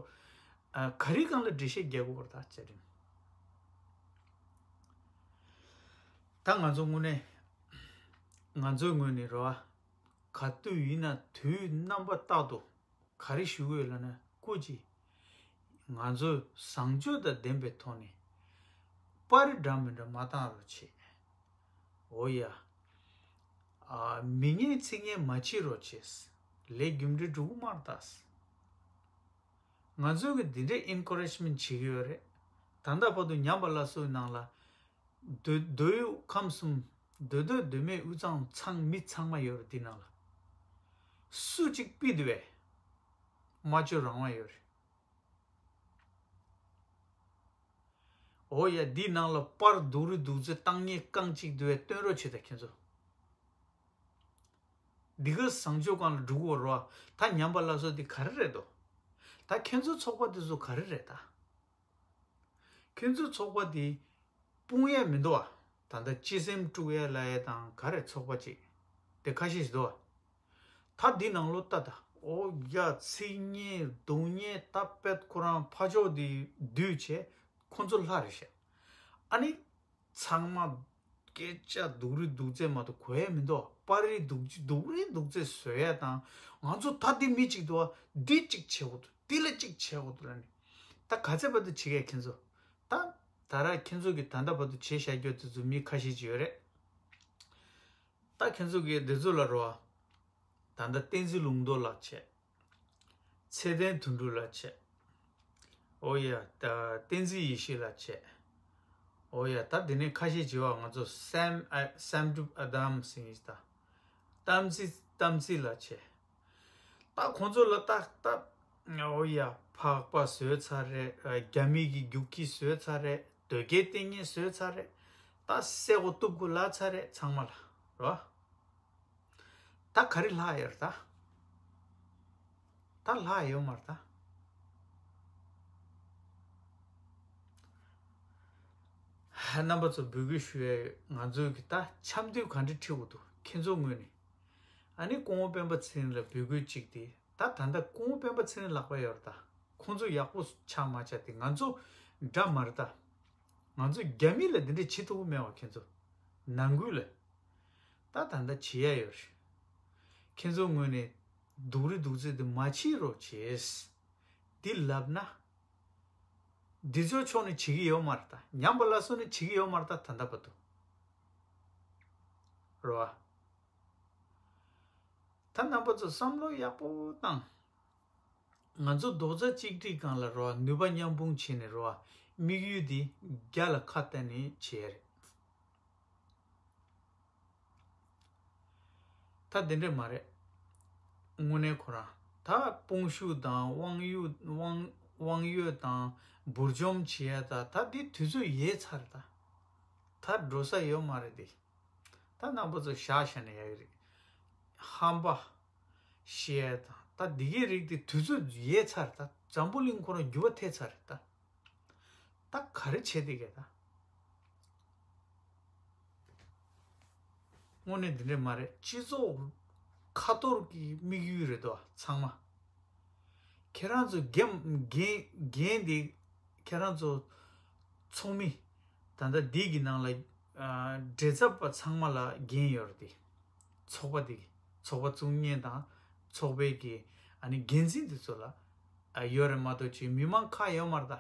ཨ་ག་རེ་སྒང་ལ་འགྲེལ་བཤད་རྒྱག་དགོས་རེད་ད་བཅའ་ཁྲིམས། ད་ང་ཚོ་དངོས་གནས་ང་ཚོའི་ངོས་ནས་རོ་ཨ་ག་དུས་ཡིན་ན་དུས་རྣམ་པ་རྟག་ཏུ་ག་རེ་ཞུ་གི་ཡོད་ལབ་ན། སྐུ་མཁྱེན། ང་ཚོས་བཟང་སྤྱོད་དང་ལྡན་པའི་ཐོག་ནས་པར་འདྲ་མི་འདྲ་མ་བཏང་རོགས་བྱེད། འོ་ཡ། ཨ་མི་ངན་ཚིག་ངན་མ་བྱེད་རོགས་བྱེད། ལས་རྒྱུ་འབྲས་འགྲོ་གི་མ་རེད་ད། ང་ཚོས་གི་འདི་འདྲའི་ཨེན་ཁོ་རེ་ཇི་མེན་ཊི་བྱེད་ཀྱི་ཡོད་རེད། ད་ལྟ་བར་དུ་ཉམས་པ་སླར་གསོའི་ནང་ལ་མདོ་མདོ་དབུས་ཁམས་གསུམ་མདོ་སྟོད་མདོ་སྨད་དབུས་གཙང་ཚང་མི་ཚང་མ་ཡོད་རེད། འདི་ནང་ལ་སུ་གཅིག་ཕུད་དེ་བས་སྨྲ་བརྗོད་རང་དབང་ཡོད་རེད། འོ་ཡ། འདི་ནང་ལ་པར་སྡུག་རུ་སྡུག་ཚོད་བཏང་མཁན་རྐང་གཅིག་དེ་བས་སྟོན་རོགས་བྱེད་ད་ཁྱེད་ཚོ། འདི་ག་བཟང་སྤྱོད་སྒང་ལ་འགྲོ་གི་ཡོད་རེད་བ། ད་ཉམས་པ་སླར་གསོ་འདི་ག་རེ་རེད་དོ། ད་ཁྱེད་ཚོ་ཚོགས་པ་འདི་ཚོ་ག་རེ་རེད་ད། ཁྱེད་ཚོ་ཚོགས་པ་འདི་སྤུངས་ཡས་མི་འདུག་བ། ད་ལྟ་སྤྱི་སེམས་དཀྲུག་ཡས་ལབ་ཡས་དང་ག་རེ་ཚོགས་པ་ཅིག་དེ་ཁ་ཤས་ཤིག་འདུག་བ། ད་འདི་ནང་ལོགས་ལྟ་ད། ཨོ་ཡ། ཚིག་ངན་སྡུག་བསྔལ་ད་དཔེ་ཁོ་རང་ཕ་ཕྱོགས་འདི་བསྡུས་བྱས་ཁོ་ཚོ་ལྷ་རེད་ཤག་ཨ་ནི་ཚང་མ་ སྐད་ཆ་སྡུག་རུས་སྡུག་ཚད་མ་གཏོགས་གོ་ཡ་མི་འདུག་པར་རིས་སྡུག་སྡུག་རུས་སྡུག་ཚད་བཟོ་ཡ་དང་། ང་ཚོ་ད་འདི་མི་གཅིག་འདུག་བ། འདི་གཅིག་བྱེད་དགོས་འདུག་འདི་ལ་གཅིག་བྱེད་དགོས་འདུག་ལ་ནི། ད་ག་ཚད་བར་དུ་བྱེད་ཀྱི་ཁྱེད་ཚོ། ད་ད་ར་ཁྱེད་ཚོ་གི་ད་ལྟ་བར་དུ་བྱེད་བཞག་རྒྱུ་དེ་ཚོ་མི་ཁ་ཤས་ཅིག་ཡོད་རེད། ད་ཁྱེད་ཚོ་གི་འདི་ཚོ་ལ་རོ། ད་ལྟ་བསྟན་འཛིན་ལུང་རྟོགས་ལགས་བྱས། ཚེ་བརྟན་དོན་གྲུབ་ལགས་བྱས། ཨོ་ཡ། ད་བསྟན་འཛིན་ཡེ་ཤེས་ལགས་བྱས། ཨོ་ཡ། ད་དེ་ནས་ཁ་ཤས་བྱེད་བ། ང་ཚོ་སེམ་ཨ་སེམ་གྲུབ་ཨ་དམ་སིང་ཡིས་ད། གཏམ་ཚིག་གཏམ་ཚིག་ལགས་བྱས། ད་ཁོང་ཚོ་ལ་ཏག་ཏག་ཨོ་ཡ། འཕགས་པ་བཟོས་ཚར་རེད། རྒྱ་མི་གི་རྒྱུག་ཁྱི་བཟོས་ཚར་རེད། དོལ་རྒྱལ་བསྟེན་མཁན་བཟོས་ཚར་རེད། ད་གསལ་པོ་གཏུབ་དགོས་ལབ་ཚར་རེད་ཚང་མ་ལ་རོ། ད་ག་རེ་ལྷག་ཡོད་རེད་ད། ད་ལྷག་ཡོད་མ་རེད་ད། རྣམ་པ་ཚོ་འབོད་སྐུལ་ཞུ་ཡ་ཡོད། ང་ཚོའི་གི་ད་འཆམ་མཐུན་ག་འདྲ་ཁྲིད་དགོས་འདུག་ཁྱེད་ཚོ་ངོས་ནས། ཨ་ནི་སྐུ་ངོ་སྤེན་པ་ཚེ་རིང་ལ་འབོད་སྐུལ་གཅིག་དེ། ད་ད་ལྟ་སྐུ་ངོ་སྤེན་པ་ཚེ་རིང་ལག་པ་ཡོད་རེད་ད། ཁོང་ཚོ་ཡག་པོ་ཆགས་མ་ཆགས་དེ་ང་ཚོ་འདྲ་མ་རེད་ད། ང་ཚོ་རྒྱ་མི་ལ་འདི་འདྲ་བྱེད་ཐུབ་ཀྱི་མེད་བ། ཁྱེད་ཚོ་ནང་ཁུལ་ལ། ད་ད་ལྟ་བྱེད་ཡ་ཡོད་རེད། ཁྱེད་ཚོ་ངོས་ནས་སྡུག་རུས་སྡུག་ཚད་དེ་མ་བྱེད་རོགས་བྱེད། འདི་ལབ་ན། འདི་ཚོའི་ཕྱོགས་ནས་བྱེད་ཀྱི་ཡོད་མ་རེད་ད། ཉམས་པ་སླར་གསོ་ནས་བྱེད་ཀྱི་ཡོད་མ་རེད་ད། ད་ལྟ་བར་དུ་རེད་བ། ད་རྣམ་པ་ཚོ་བསམ་བློ་ཡག་པོ་བཏང་། ང་ཚོ་རྡོག་རྩ་གཅིག་སྒྲིལ་སྒང་ལ་རོ། ནུས་པ་མཉམ་སྤུངས་བྱས་ནས་རོ། དམིགས་ཡུལ་འདི་རྒྱ་ལ་ཁ་གཏད་ནས་བྱེད་ཡ་རེད། ད་དེ་འདྲས་མ་རེད། དངོས་གནས་ཁོ་རང་ད་དཔུང་ཤུགས་དང་དབང་ཡོད་དབང་དབང་ཡོད་དང་འབུར་འཇོམས་བྱེད་ཡ་ད་ད་འདི་དུས་ཚོད་ཡལ་ཚར་ད། ད་འགྲོ་ས་ཡོད་མ་རེད་འདི། ད་རྣམ་པ་ཚོ་བཞག་བཞག་ནས་ཡག་གི་རེད། ཧམ་པ་བཤད་དང་ད་འདི་གའི་རིགས་དེ་དུས་ཚོད་ཡལ་ཚར། ད་འཛམ་བུ་གླིང་ཁོ་རང་འགྱུར་བ་ཐེབས་ཚར་རེད་ད། ད་ག་རེ་བྱེད་བསྡད་གས་ད། དངོས་གནས་འདི་འདྲས་མ་རེད། སྤྱི་ཚོགས་ཁ་གཏོར་གྱི་དམིགས་ཡུལ་རེད་དོ་ཚང་མ། ཁྱེད་རང་ཚོ་འགན་འགན་འགན་འདི་ཁྱེད་རང་ཚོ་ཚོགས་མི་ད་ལྟ་འདི་གི་ནང་ལ་ཨ་བྲེལ་འཚབ་པ་ཚང་མ་ལ་འགན་ཡོད་རེད་དེ། ཚོགས་པ་འདི་གི་ཚོགས་པ་བཙུགས་མཁན་དང་ཚོགས་པའི་གི་ཨ་ནི་འགན་འཛིན་འདི་ཚོ་ལ་ཨ་ཡོད་རེད་མ་གཏོགས་ཅིག་མི་མང་ཁག་ཡོད་མ་རེད་ད།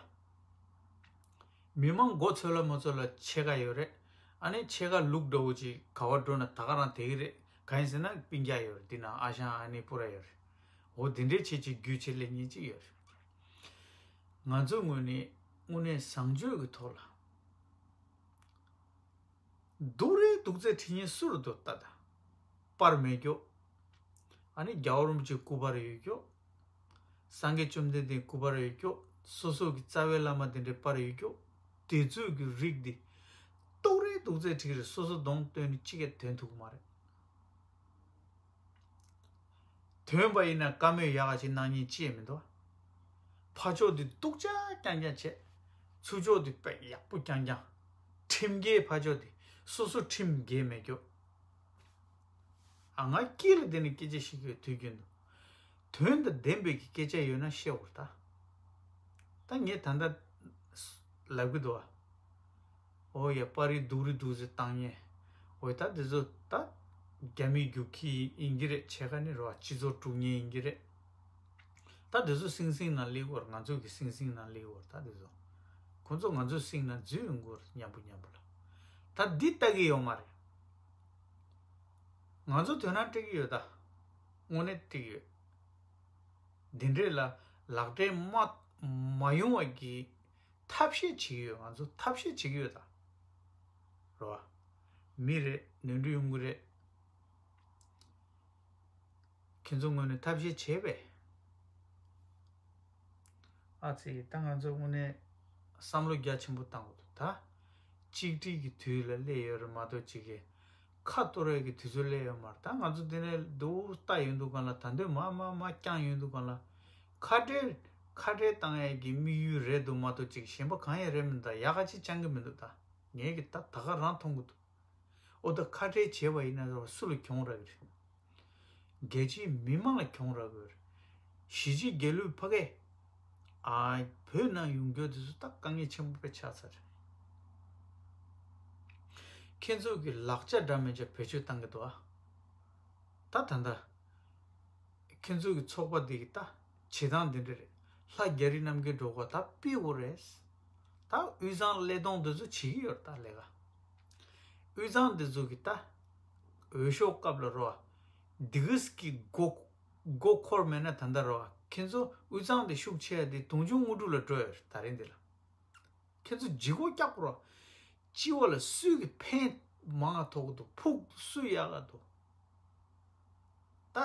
མི་མང་མགོ་ཚོས་ལ་མ་ཚོས་ལ་ཕྱེད་ཀ་ཡོད་རེད། ཨ་ནི་ཕྱེད་ཀ་ལུག་འདྲ་བོ་ཅིག་ག་བ་འགྲོ་ན་ད་ག་རང་དེ་གི་རེད། གང་ཡིན་ཟེར་ན་སྤུན་ཀྱག་ཡོད་རེད། འདི་ན་ཨ་ཞང་ཨ་ནེ་པུ་ར་ཡོད་རེད། འོ་དེ་འདྲའི་ཆེད་ཅིག་རྒྱུས་ཆེ་ལེ་ཉེས་ཅིག་ཡོད་རེད། ང་ཚོའི་ངོས་ནས་དངོས་གནས་བཟང་སྤྱོད་ཀྱི་ཐོག་ལ། སྡུག་རུས་སྡུག་ཚད་ཁྲི་ཉིན་སུ་རུ་འདུག་ལྟ་ད། པར་མེད་རྒྱོ། ཨ་ནི་རྒྱལ་བ་རིན་པོ་ཆེ་སྐུ་པར་ཡོད་རྒྱོ། སངས་རྒྱས་བཅོམ་ལྡན་འདས་སྐུ་པར་ཡོད་རྒྱོ། སོ་སོ་གི་རྩ་བའི་བླ་མ་དེ་འདྲའི་པར་ཡོད་རྒྱོ། དེ་ཚོས་གི་རིགས་འདི། སྡུག་རུས་སྡུག་ཚད་ཁྲི་རེ་སོ་སོ་གདོང་སྟོན་ནས་གཅིག་ཡ་དོན་ཐུག་མ་རེད། ཐོན་པ་ཡིན་ན་བཀའ་མོལ་ཡག་ག་ཅིག་གནང་མཁན་ཅི་ཡང་མི་འདུག་ཕ་ཕྱོགས་འདི་སྡུག་ཅག་རྐྱང་རྐྱང་བྱས། ཚུར་ཕྱོགས་འདི་དཔེ་ཡག་པོ་རྐྱང་རྐྱང་། ཁྲིམས་འགལ་ཕ་ཕྱོགས་འདི་སོ་སོ་ཁྲིམས་འགལ་མེད་རྒྱུ། ཨ་ང་སྐྱིད་ལ་དེ་ནི་སྐད་ཆ་བཤད་ཀྱི་ཡོད་དུས་རྒྱུན་དུ། དོན་དང་ལྡན་པའི་གི་སྐད་ཆ་ཡོད་ན་བཤད་འོར་ད། ད་ངས་ད་ལྟ་ལབ་གི་འདུག་ཨ། ཨོ་ཡ་པར་རིས་སྡུག་རུས་སྡུག་རུས་བཏང་མཁན། ཨོ་ད་དེ་ཚོ་ད་རྒྱ་མིའི་རྒྱུག་ཁྱི་ཡིན་གྱི་རེད། ཕྱེད་ཀ་ནི་རེད་བ། སྤྱི་ཚོགས་དཀྲུག་མཁན་ཡིན་གྱི་རེད། ད་དེ་ཚོ་སིང་སིང་ནང་སླེབས་ཀྱི་ཡོད་རེད། ང་ཚོ་གི་སིང་སིང་ནང་སླེབས་ཀྱི་ཡོད་རེད། ད་དེ་ཚོ་ཁོ་ཚོ་ང་ཚོའི་སིང་ནང་འཛུལ་ཡོང་གི་ཡོད་རེད། མཉམ་པོ་མཉམ་པོ་ལ། ད་འདི་ལྟ་གི་ཡོད་མ་རེད། ང་ཚོ་དོན་དག་འགྲིག་གི་ཡོད་ད། དངོས་གནས་འགྲིག་གི་ཡོད། འདི་འདྲས་ལ་ལག་འབྲེལ་མ་མ་ཡོང་བ་གི་ཐབས་ཤེས་བྱེད་ཀྱི་ཡོད། ང་ཚོ་ཐབས་ཤེས་བྱེད་ཀྱི་ཡོད་ད། རེད་བ། མི་རེད། ནོར་འཁྲུལ་ཡོང་གི་རེད། ཁྱེད་ཚོ་ངོས་ནས་ཐབས་ཤེས་བྱས་པས། ཨ་ཙི། ད་ང་ཚོ་དངོས་གནས་བསམ་བློ་རྒྱ་ཆེན་པོ་བཏང་དགོས་འདུག་ད། གཅིག་སྒྲིལ་གྱི་དུས་ལ་སླེབས་ཡོད་རེད་མ་གཏོགས་གཅིག་གི་ཁ་གཏོར་ཡས་ཀྱི་དུས་ཚོད་སླེབས་ཡོད་མ་རེད། ད་ང་ཚོ་འདི་ནས་རྡོག་རྡོག་ལྟ་ཡོང་དུས་སྒང་ལ། ད་འདོད་མ་མ་མ་བསྐྱངས་ཡོང་དུས་སྒང་ལ། ཁ་བྲལ་ཁ་བྲལ་བཏང་ཡས་ཀྱི་དམིགས་ཡུལ་རེད་འདུག་མ་གཏོགས་གཅིག་གཞན་པ་གང་ཡང་རེད་མི་འདུག་ད་ཡག་ག་ཅིག་བཅང་གི་མི་འདུག་ད་ངས་ཀྱི་ད་ད་ག་རང་མཐོང་གི་འདུག་ཨོ་ད་ཁ་བྲལ་བྱས་པ་ཡིན་ན་སུ་ལ་གྱོང་རག་གི་རེད། རྒྱལ་སྤྱིའི་མི་མང་ལ་གྱོང་རག་གི་རེད། གཞིས་བྱེས་རྒྱལ་གླུའི་ཕ་སྐད། ཨ། བོད་ནང་ཡོང་རྒྱུ་དེ་ཚོ་ད་དཀའ་ངལ་ཆེན་པོ་དཔེ་ཆགས་ཚར་རེད། ཁྱེད་ཚོ་གི་ལག་ཆ་འདྲ་མིན་ཆ་བེད་སྤྱོད་བཏང་གི་འདུག་ཨ། ད་ད་ད། ཁྱེད་ཚོ་གི་ཚོགས་པ་འདི་གི་ད་བྱེད་སྟངས་འདི་འདྲ་རེད། ལྷ་རྒྱ་རི་རྣམ་རྒྱལ་སྒྲོལ་དཀར་ད་ཕུད་དགོས་རེད། ད་དབུས་གཙང་ཀླད་སྟོང་འདི་ཚོ་བྱེད་ཀྱི་ཡོད་རེད་ད་ལས་ཀ། དབུས་གཙང་འདི་ཚོ་གི་ད་འོས་ཤོག་སྐབས་ལ་རོ། འདི་གིས་ཀྱི་མགོ་མགོ་འཁོར་མེད་ན་ད་ད་རོ། ཁྱེད་ཚོ་དབུས་གཙང་དེ་ཤུགས་ཆེ་ཡ་དེ་དུང་ཕྱུར་དངོས་གྲུབ་ལ་འགྲོ་ཡོད་རེད་ད་རིང་འདི་ལ། ཁྱེད་ཚོ་ལྗིད་ཁོག་རྒྱག་རོགས། སྤྱི་བ་ལ་སུས་ཀྱི་ཕན་མང་ང་ཐོགས་འདུག་ཕུགས་སུ་ཡག་ག་འདུག་ད་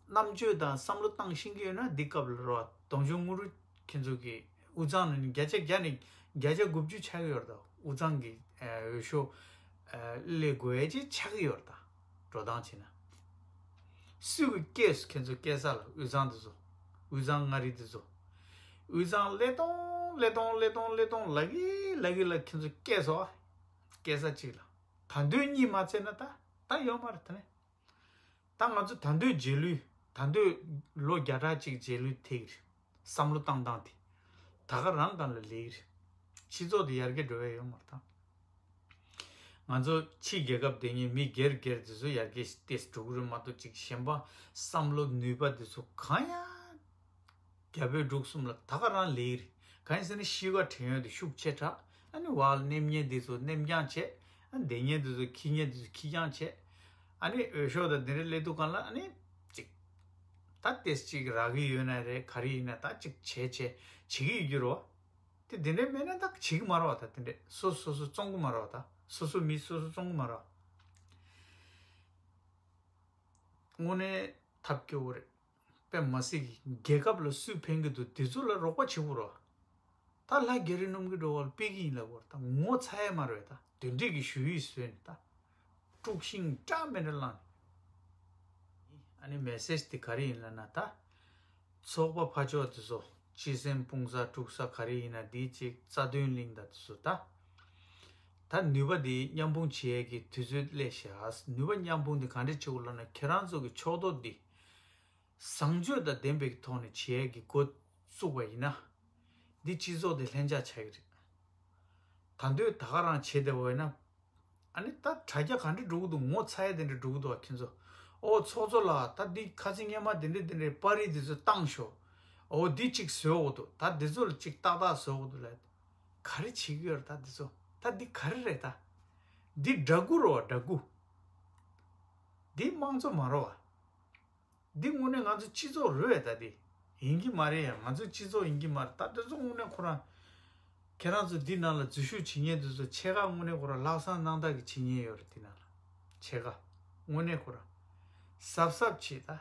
རྣམ་དཔྱོད་དང་བསམ་བློ་བཏང་ཤེས་ཀྱི་ཡོད་ན་འདི་སྐབས་ལ་རོགས་དུང་ཕྱུར་དངོས་གྲུབ་ཁྱེད་ཚོ་གི་དབུས་གཙང་ནས་བརྒྱ་ཆ་བརྒྱ་ནས་བརྒྱ་ཆ་དགུ་བཅུ་ཆགས་ཀྱི་ཡོད་རེད་ད། དབུས་གཙང་གི་ཨ་འོས་ཤོག་ཨ་སླེབས་དགོས་ཡ་ཅིག་ཆགས་ཀྱི་ཡོད་རེད་ད། འགྲོ་སྟངས་བྱས་ན། སུས་ཀྱི་སྐྱེས་སོ་ཁྱེད་ཚོ་སྐྱེས་ས་ལ། དབུས་གཙང་དེ་ཚོ། དབུས་གཙང་མངའ་རིས་དེ་ཚོ། དབུས་གཙང་ཀླད་སྟོང་ཀླད་སྟོང་ཀླད་སྟོང་ཀླད་སྟོང་ལབ་ཀྱི་ལབ་ཀྱི་ལ་ཁྱེད་ཚོ་སྐྱེས་སོ་ཨ། སྐྱེས་ས་གཅིག་ལ། ད་འདོད་གཉིས་མ་བཙལ་ན་ད་ད་ཡོད་མ་རེད་ད་ནི། ད་ང་ཚོ་ད་འདོད་རྗེས་ལུས། ད་འདོད་ལོ་བརྒྱ་ཕྲག་གཅིག་རྗེས་ལུས་ཐེག་རེད། བསམ་བློ་བཏང་སྟངས་དེ། ད་ག་རང་སྒང་ལ་ལེགས་རེད། སྤྱི་ཚོགས་དེ་ཡར་རྒྱས་འགྲོ་ཡ་ཡོད་མ་རེད་ད། ང་ཚོ་ཕྱི་རྒྱལ་ཁབ་དེ་ཉིད་མི་སྒེར་སྒེར་དེ་ཚོ་ཡར་རྒྱས་ཏེ་འགྲོ་གི་རེད་མ་གཏོགས་ཅིག་གཞན་པ་བསམ་བློ་ནུས་པ་དེ་ཚོ་གང་ཡང་རྒྱ་བོད་འབྲུག་གསུམ་ལ་ད་ག་རང་ལེགས་རེད། གང་ཡིན་ཟེར་ན་གཤིས་ཀ་དྲན་ཡོད་དེ་ཤུགས་ཆེ་དྲགས། ཨ་ནི་བར་ལ་སྣེམ་ཉེན་དེ་ཚོ་སྣེམ་རྐྱང་བྱས། ཨ་འདེད་ཉེན་དེ་ཚོ་ཁྱི་ཉེན་དེ་ཚོ་ཁྱི་རྐྱང་བྱས། ཨ་ནི་འོས་ཤོག་དང་དེ་འདྲ་སླེབས་དུས་སྒང་ལ་ཨ་ནི་ཅིག་ད་ཏེས་ཅིག་རག་གི་ཡོད་ན་རེད། ག་རེ་ཡིན་ན་ད་ཅིག་བྱས་བྱས་བྱེད་ཀྱི་ཡོད་རྒྱུ་རོ། དེ་དེ་འདྲས་མེད་ན་ད་བྱེད་ཀྱི་མ་རེད་བ། ད་དེ་འདྲས་སོ་སོ་སོ་བཙོང་གི་མ་རེད་བ། ད་སོ་སོ་མི་སོ་སོ་བཙོང་གི་མ་རེད་བ། དངོས་གནས་ཐབས་སྐྱོ་བོ་རེད། དཔེ་མ་སྲིད་ཀྱི་རྒྱལ་ཁབ་ལ་སུས་ཕན་གྱི་འདུག་དེ་ཚོ་ལ་རོགས་པ་བྱེད་དགོས་རེད་བ། ད་ལྷ་རྒྱ་རི་སྣུམ་གྱི་འགྲོ་བ་ལ་ཕུད་ཀྱི་ཡིན་ལབ་དགོས་རེད། ད་ངོ་ཚ་ཡ་མ་རེད་བ། ད་དོན་འགྲིག་གི་ཞུ་ཡིག་བཟོས་ནས་ད་དཀྲུག་ཤིང་འདྲ་མི་འདྲ་བསླངས་ནས། ཨ་ནི་མེ་སེ་ཇི་དེ་ག་རེ་ཡིན་ལབ་ན་ད། ཚོགས་པ་ཕར་ཕྱོགས་དེ་ཚོ་སྤྱི་སེམས་དཔུང་ས་དཀྲུག་ས་ག་རེ་ཡིན་ན་འདི་གཅིག་རྩ་དོན་གླིང་དང་དེ་ཚོ་ད། ད་ནུས་པ་འདི་མཉམ་སྤུངས་བྱེད་ཡས་ཀྱི་དུས་ཚོད་སླེབས་ཤག་ནུས་པ་མཉམ་སྤུངས་འདི་ག་འདྲས་བྱེད་དགོས་ལབ་ན་ཁྱེད་རང་ཚོ་གི་ཕྱོགས་གཏོགས་འདི་བཟང་སྤྱོད་དང་ལྡན་པའི་ཐོག་ནས་བྱེད་ཡས་ཀྱི་འགོ་བཙུགས་པ་ཡིན་ན། འདི་སྤྱི་ཚོགས་འདི་ལྷན་ཆགས་ཆགས་ཀྱི་རེད། ད་འདོད་ད་ག་རང་བྱེད་བསྡད་པ་ཡིན་ན། ཨ་ནི་ད་དྲ་རྒྱ་ག་འདྲ་འགྲོ་གི་འདུག་ངོ་ཚ་ཡ་དེ་འདྲ་འགྲོ་གི་འདུག་ཨ་ཁྱེད་ཚོ། ཨོ་ཚོགས་གཙོ་ལགས་ད་འདི་ཁ་སང་སྔོན་མ་དེ་འདྲ་དེ་འདྲའི་པར་རིས་དེ་ཚོ་བཏང་ཤོག་ཨོ་འདི་གཅིག་བཟོས་འོག་འདུག་ད་འདི་ཚོ་ལ་གཅིག་ཏག་ཏག་བཟོས་འོག་འདུག་ལབ། ག་རེ་བྱེད་ཀྱི་ཡོད་རེད་ད་འདི་ཚོ། ད་འདི་ག་རེ་རེད་ད། འདི་འདྲ་སྐུ་རེད་བ་འདྲ་སྐུ། འདི་དམངས་གཙོ་མ་རེད་བ། འདི་དངོས་གནས་ང་ཚོ་སྤྱི་ཚོགས་རེད་ད་འདི། ཡིན་གྱི་མ་རེད་ཡ། ང་ཚོ་སྤྱི་ཚོགས་ཡིན་གྱི་མ་རེད་ད། འདི་ཚོ་དངོས་གནས་ཁོ་རང་། ཁྱེད་རང་ཚོ་འདི་ནང་ལ་འཛུལ་ཞུགས་བྱེད་མཁན་འདི་ཚོ་ཕྱེད་ཀ་དངོས་གནས་ཁོ་རང་ལྷག་བསམ་རྣམ་དག་གི་བྱེད་མཁན་ཡོད་རེད་འདི་ནང་ལ། ཕྱེད་ཀ། དངོས་གནས་ཁོ་རང་། གཟབ་གཟབ་བྱེད་ད།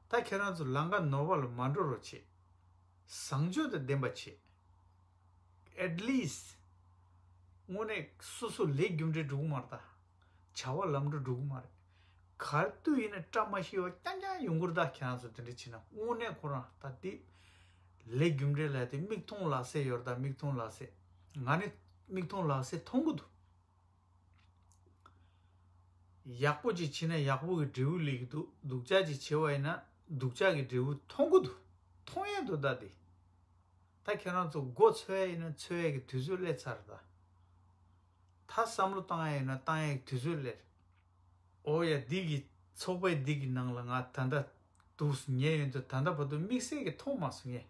ད་ཁྱེད་རང་ཚོ་ལམ་ཁ་ནོར་བ་ལ་མ་འགྲོ་རོགས་བྱེད། བཟང་སྤྱོད་དང་ལྡན་པ་བྱེད། at least དངོས་གནས་སོ་སོ་ལས་རྒྱུ་འབྲས་འགྲོ་གི་མ་རེད་ད། བྱ་བ་ལམ་འགྲོ་འགྲོ་གི་མ་རེད། ག་དུས་ཡིན་ན་བཀྲ་མ་ཤིས་པ་རྐྱང་རྐྱང་ཡོང་གི་རེད་ད། ཁྱེད་རང་ཚོ་དེ་འདྲ་བྱེད་ན་དངོས་གནས་ཁོ་རང་ད་དེ་ལས་རྒྱུ་འབྲས་ལ་དེ་མིག་མཐོང་ལག་ཟས་ཡོད་རེད་ད། མིག་མཐོང་ལག་ཟས། ང་ནི་མིག་མཐོང་ལག་ཟས་མཐོང་གི་འདུག་ཡག་པོ་ཅིག་བྱས་ན་ཡག་པོ་གི་འབྲས་བུ་སླེབས་ཀྱི་འདུག་སྡུག་ཅག་ཅིག་བྱས་པ་ཡིན་ན་སྡུག་ཅག་གི་འབྲས་བུ་མཐོང་གི་འདུག་མཐོང་ཡས་འདུག་ད་དེ། ད་ཁྱེད་རང་ཚོ་མགོ་ཚོས་ཡ་ཡིན་ན་ཚོས་ཡ་གི་དུས་ཚོད་སླེབས་ཚར་ད། ད་བསམ་བློ་བཏང་ཡ་ཡིན་ན་བཏང་ཡ་གི་དུས་ཚོད་སླེབས། ཨོ་ཡ་འདི་གི་ཚོགས་པའི་འདི་གི་ནང་ལ་ང་ད་ལྟ་འདུག་ཉལ་ཡོད་དུས་ད་ལྟ་བར་དུ་དམིགས་བསལ་གྱི་མཐོང་མ་སོང་ངས།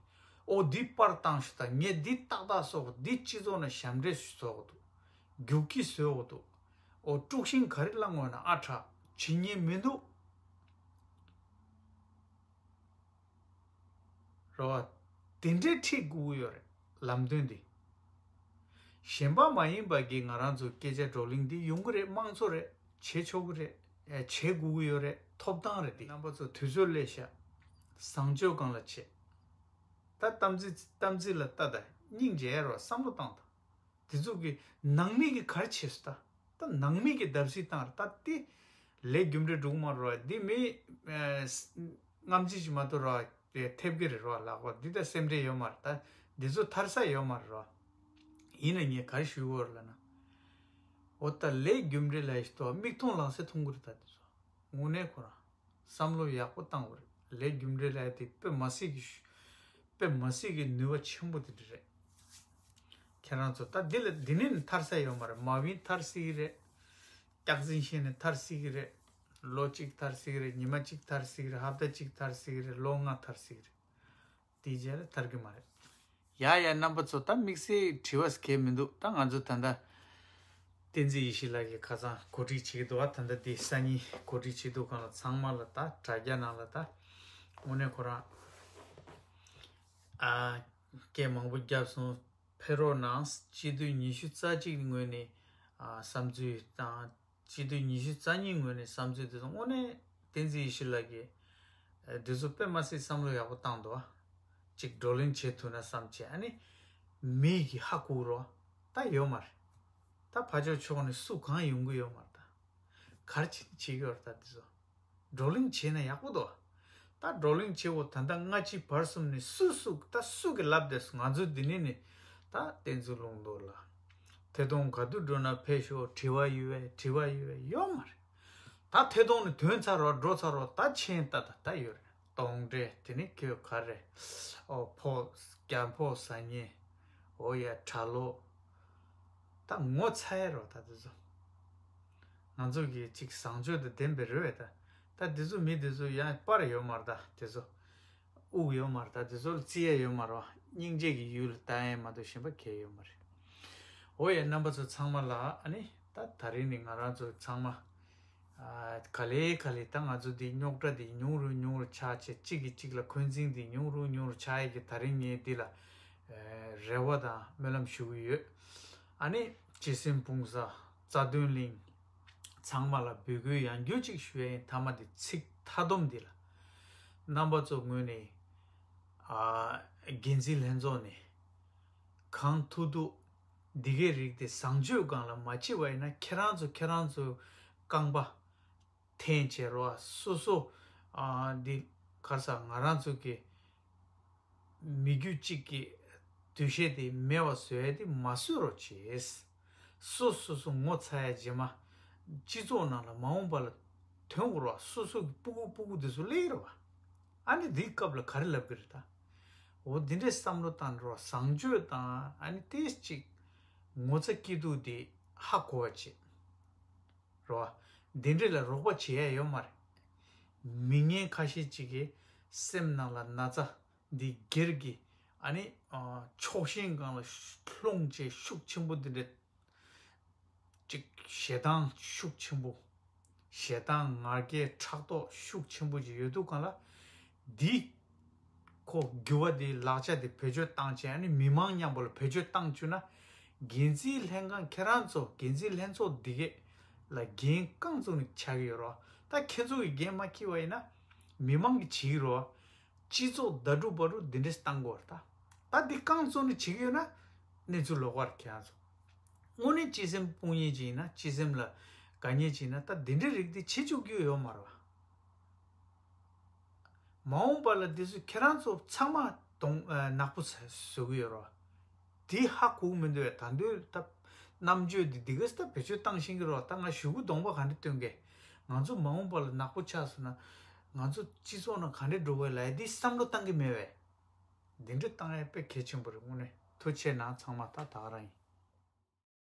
ཨོ་འདི་པར་བཏང་ཤོག་ད། ངས་འདི་ཏག་ཏག་བཟོ་དགོས། འདི་སྤྱི་ཚོགས་ནང་ཞབས་འདྲེན་ཞིག་བཟོ་དགོས་འདུག་རྒྱུག་ཁྱི་བཟོ་དགོས་འདུག་ཨོ་དཀྲུག་ཤིང་ག་རེ་བསླང་དགོས་ན་ཨ་དྲག་བྱེད་ཉན་མི་འདུག་རེད་བ། དེ་འདྲའི་ཁྲིད་དགོས་ཀྱི་ཡོད་རེད་ལམ་སྟོན་འདི། གཞན་པ་མ་ཡིན་པ་གི་ང་རང་ཚོ་སྐད་ཆ་བགྲོ་གླེང་འདི་ཡོང་གི་རེད། དམངས་གཙོ་རེད། བྱེད་ཆོག་གི་རེད། ཨེ་བྱེད་དགོས་ཀྱི་ཡོད་རེད། ཐོབ་ཐང་རེད་འདི། རྣམ་པ་ཚོ་དུས་ཚོད་སླེབས་ཤག་བཟང་སྤྱོད་སྒང་ལ་བྱེད། ད་གཏམ་ཚིག་གཏམ་ཚིག་ལ་ལྟ་ད། སྙིང་རྗེ་རོ། བསམ་བློ་བཏང་ད། དེ་ཚོ་གི་ནང་མི་གི་ག་རེ་བྱས་སོང་ད། ད་ནང་མི་གི་བརྡབ་གསིག་བཏང་ར་ད་དེ་ལས་རྒྱུ་འབྲས་འགྲོ་གི་མ་རེད་ར། འདི་མི་ཨ་རྔམ་བརྗིད་ཅིག་མ་གཏོགས་ར་དེ་ཐེབས་ཀྱི་རེད་ར། ལག་པ་འདི་ད་སེམས་ཁྲལ་ཡོད་མ་རེད། ད་འདི་ཚོ་ཐར་ས་ཡོད་མ་རེད་ར། ཡིན་ན་ངས་ག་རེ་ཞུ་དགོས་རེད་ལབ་ན། འོ་ད་ལས་རྒྱུ་འབྲས་ལ་ཡིས་ཏོ་མིག་མཐོང་ལག་ཟས་མཐོང་གི་རེད་ད་འདི་ཚོ། དངོས་གནས་ཁོ་རང་། བསམ་བློ་ཡག་པོ་བཏང་དགོས་རེད། ལས་རྒྱུ་འབྲས་ལ་དེ་དཔེ་མ་སྲིད་ཀྱི་ཤུ་དཔེ་མ་སྲིད་ཀྱི་ནུས་པ་ཆེན་པོ་དེ་འདྲ་རེད། ཁྱེད་རང་ཚོ་ད་འདི་ལ་འདི་ནས་ཐར་ས་ཡོད་མ་རེད། མ་བིན་ཐར་སྲིད་ཀྱི་རེད། སྐྱག་རྫུན་བཤད་ནས་ཐར་སྲིད་ཀྱི་རེད། ལོ་གཅིག་ཐར་སྲིད་ཀྱི་རེད། ཉི་མ་གཅིག་ཐར་སྲིད་ཀྱི་རེད། ཧབ་ཏ་གཅིག་ཐར་སྲིད་ཀྱི་རེད། ལོ་ལྔ་ཐར་སྲིད་ཀྱི་རེད། དེའི་རྗེས་ལ་ཐར་གྱི་མ་རེད། ཡ་ཡ། རྣམ་པ་ཚོ་ད་དམིགས་བསལ་དྲི་བ་གལ་མི་འདུག་ད་ང་ཚོ་ད་ལྟ་བསྟན་འཛིན་ཡེ་ཤེས་ལགས་ཀྱིས་ཁ་སང་གོ་སྒྲིག་བྱེད་ཀྱི་འདུག་བ། ད་ལྟ་འདི་སང་ཉིན་གོ་སྒྲིག་བྱེད་འདུག་གང་ལ་ཚང་མ་ལ་ད་དྲ་རྒྱ་ནང་ལ་ད་དངོས་གནས་ཁོ་རང་ཨ་སྐད་མང་པོ་བརྒྱབ་སོང་། ཕེབས་རོགས་གནང་། སྤྱི་འཐུས་ཉི་ཤུ་རྩ་གཅིག་ངོས་ནས་ཨ་བསམ་ཚུལ་དང་། སྤྱི་འཐུས་ཉི་ཤུ་རྩ་གཉིས་ངོས་ནས་བསམ་ཚུལ་དེ་ཚོ་དངོས་གནས་བསྟན་འཛིན་ཡེ་ཤེས་ལགས་ཀྱིས་ཨ་འདི་ཚོ་དཔེ་མ་སྲིད་བསམ་བློ་ཡག་པོ་བཏང་འདུག་ཨ། ཅིག་བགྲོ་གླེང་བྱེད་ཐུབ་ན་བསམ་བྱས། ཨ་ནི་མི་གིས་ཧ་གོ་རོགས་ད་ཡོད་མ་རེད། ད་ཕར་ཕྱོགས་ཕྱོགས་ནས་སུ་གང་ཡོང་གི་ཡོད་མ་རེད། ད་ག་རེ་བྱེད་བྱེད་ཀྱི་ཡོད་རེད། ད་འདི་ཚོ་བགྲོ་གླེང་བྱས་ན་ཡག་པོ་འདུག་ད་བགྲོ་གླེང་བྱེད་འོ་ད་ལྟ་སྔ་ཕྱི་བར་གསུམ་ནས་སུ་སུ་ད་སུ་གི་ལབ་བསྡད་སོང་། ང་ཚོ་འདི་ནས་ནི་ད་བསྟན་འཛིན་ལུང་རྟོགས་ལགས། ཐད་གཏོང་ག་དུས་འགྲོ་ན་ཕེབས་ཤོག་དྲི་བ་ཡོད་པས། དྲི་བ་ཡོད་པས། ཡོད་མ་རེད། ད་ཐད་གཏོང་ནས་ཐོན་ཚར་རོགས་འགྲོ་ཚར་རོགས་ད་མཆན་ད་ད་ད་ཡོད་རེད། གཏོང་འབྲས་དེ་ནི་ཁྱོད་ག་རེ། ཨོ་ཕོ་རྒྱ་ཕོ་ཟ་ཉེ། ཨོ་ཡ་གྲྭ་ལོག་ད་ངོ་ཚ་ཡ་རོགས་ད་དེ་ཚོ། ང་ཚོ་གི་ཅིག་བཟང་སྤྱོད་དང་ལྡན་པའི་རེད་བས། ད་ད་དེ་ཚོ་མི་དེ་ཚོ་ཡང་པར་ཡོད་མ་རེད། ད་དེ་ཚོ་དབུགས་ཡོད་མ་རེད། ད་དེ་ཚོ་ལ་བརྩི་ཡ་ཡོད་མ་རེད་བ། སྙིང་རྗེ་གི་ཡུལ་ལ་ལྟ་ཡ་མ་གཏོགས་གཞན་པ་གལ་ཡོད་མ་རེད། འོ་ཡ། རྣམ་པ་ཚོ་ཚང་མ་ལ་ཨ་ནི་ད་ད་རིང་ནི་ང་རང་ཚོ་ཚང་མ་ཨ་ག་ལེ་ག་ལེ་ད་ང་ཚོ་འདི་རྙོག་དྲ་འདི་ཉུང་རུ་ཉུང་རུ་ཆགས་བྱས། གཅིག་གིས་གཅིག་ལ་འཁོན་འཛིན་འདི་ཉུང་རུ་ཉུང་རུ་ཆགས་ཡས་ཀྱི་ད་རིང་ངས་འདི་ལ་ཨ་རེ་བ་དང་སྨོན་ལམ་ཞུ་གི་ཡོད། ཨ་ནི་སྤྱི་སེམས་སྤུངས་ས་རྩ་དོན་གླིང་ཚང་མ་ལ་འབོད་སྐུལ་ཡང་བསྐྱར་ཅིག་ཞུ་ཡ་ཡིན། མཐའ་མ་འདི་ཚིག་མཐའ་སྡོམ་འདི་ལ། རྣམ་པ་ཚོ་ངོས་ནས་ཨ་འགན་འཛིན་ལྷན་ཚོགས་ནས་གང་ཐུབ་ཐུབ་འདི་གའི་རིགས་དེ་བཟང་སྤྱོད་སྒང་ལ་མ་བྱེད་པ་ཡིན་ན། ཁྱེད་རང་ཚོ་ཁྱེད་རང་ཚོའི་རྐང་པ་འཐེན་བྱེད་རོགས། སོ་སོ་ཨ་འདི་ག་རེ་ཟ། ང་རང་ཚོ་གི་མི་རྒྱུད་གཅིག་གི་འདུ་ཤེས་དེ་མེད་པ་བཟོ་ཡ་དེ་མ་བཟོ་རོགས་བྱེད། སོ་སོ་སོ་ངོ་ཚ་ཡ་རྗེས་མ་སྤྱི་ཚོགས་ནང་ལ་མ་འོངས་པ་ལ་ཐོན་དགོས་རོགས། སོ་སོ་གི་སྤུ་གུ་སྤུ་གུ་དེ་ཚོ་སླེབས་རོགས། ཨ་ནི་འདིའི་སྐབས་ལ་ག་རེ་ལབ་གི་རེད་ད། འོ་འདི་འདྲའི་བསམ་བློ་བཏང་རོགས། བཟང་སྤྱོད་དང་ཨ་ནི་ཏོག་ཙམ་ངོ་ཚ་སྐྱིད་སྡུག་དེ་ཧ་གོ་བ་བྱེད་རོགས། འདི་འདྲ་ལ་རོགས་པ་བྱེད་ཡ་ཡོད་མ་རེད། མི་ངན་ཁ་ཤས་ཅིག་གིས་སེམས་ནང་ལ་ན་ཚ་འདི་སྒེར་གྱི་ཨ་ནི་ཨ་ཕྱོགས་ཞེན་སྒང་ལ་ལྷུང་བྱས་ཤུགས་ཆེན་པོ་འདི་འདྲ་ཅིག་ཞེ་སྡང་ཤུགས་ཆེན་པོ། ཞེ་སྡང་ང་རྒྱལ་ཕྲག་དོག་ཤུགས་ཆེན་པོ་ཅིག་ཡོད་དུས་སྒང་ལ། འདི་ཁོ་འགྱུར་བ་འདི་ལག་ཆ་འདི་བེད་སྤྱོད་བཏང་བྱས། ཨ་ནི་མི་མང་མཉམ་པོ་ལ་བེད་སྤྱོད་བཏང་བཅུག་ན། འགན་འཛིན་ལྷན་ཁང་ཁྱེད་རང་ཚོ་འགན་འཛིན་ལྷན་ཚོགས་འདི་གས་ལ་འགན་རྐང་བཙུགས་ནས་ཆགས་ཀྱི་ཡོད་རོགས། ད་ཁྱེད་ཚོ་གི་འགན་མ་འཁྱེར་བ་ཡིན་ན་མི་མང་གིས་བྱེད་ཀྱི་རོགས། སྤྱི་ཚོགས་ཟླ་དྲུག་བར་དུ་འདི་འདྲས་བཏང་དགོས་རེད་ད། ད་འདི་རྐང་བཙུགས་ནས་བྱེད་ཀྱི་ཡོད་ན་གནས་ཚུལ་ལོགས་ཀ་རེད། ཁྱེད་རང་ཚོ་དངོས་གནས་སྤྱི་སེམས་སྤོང་མཁན་ཅིག་ཡིན་ན། སྤྱི་སེམས་ལ་དགའ་མཁན་ཅིག་ཡིན་ན། ད་འདི་འདྲའི་རིགས་འདི་བྱེད་བཅུག་རྒྱུ་ཡོད་མ་རེད་བ། མ་འོངས་པ་ལ་འདི་ཚོ་ཁྱེད་རང་ཚོ་ཚང་མ་གདོང་ཨ་ནག་པོ་བཟོ་གི་ཡོད་རེད་བ། འདི་ཧ་གོ་གི་མི་འདུག་བས། ད་འདོད་ད་རྣམ་དཔྱོད་འདི་འདི་གས་ད་བེད་སྤྱོད་བཏང་ཤེས་ཀྱི་རེད་བ། ད་ང་གཞུག་གུ་གདོང་པ་ག་འདྲ་སྟོན་གས། ང་ཚོ་མ་འོངས་པ་ལ་ནག་པོ་ཆགས་སོང་ན་ང་ཚོ་སྤྱི་ཚོགས་ནང་ག་འདྲ་འགྲོ་གས་ལབ་ཡ་འདི་བསམ་བློ་བཏང་གི་མེད་བས། འདི་འདྲ་བཏང་ཡ་དཔེ་གལ་ཆེན་པོ་རེད། དངོས་གནས་ཐུགས་རྗེ་གནང་། ཚང་མ་ད་ད་ག་རང་ཡིན།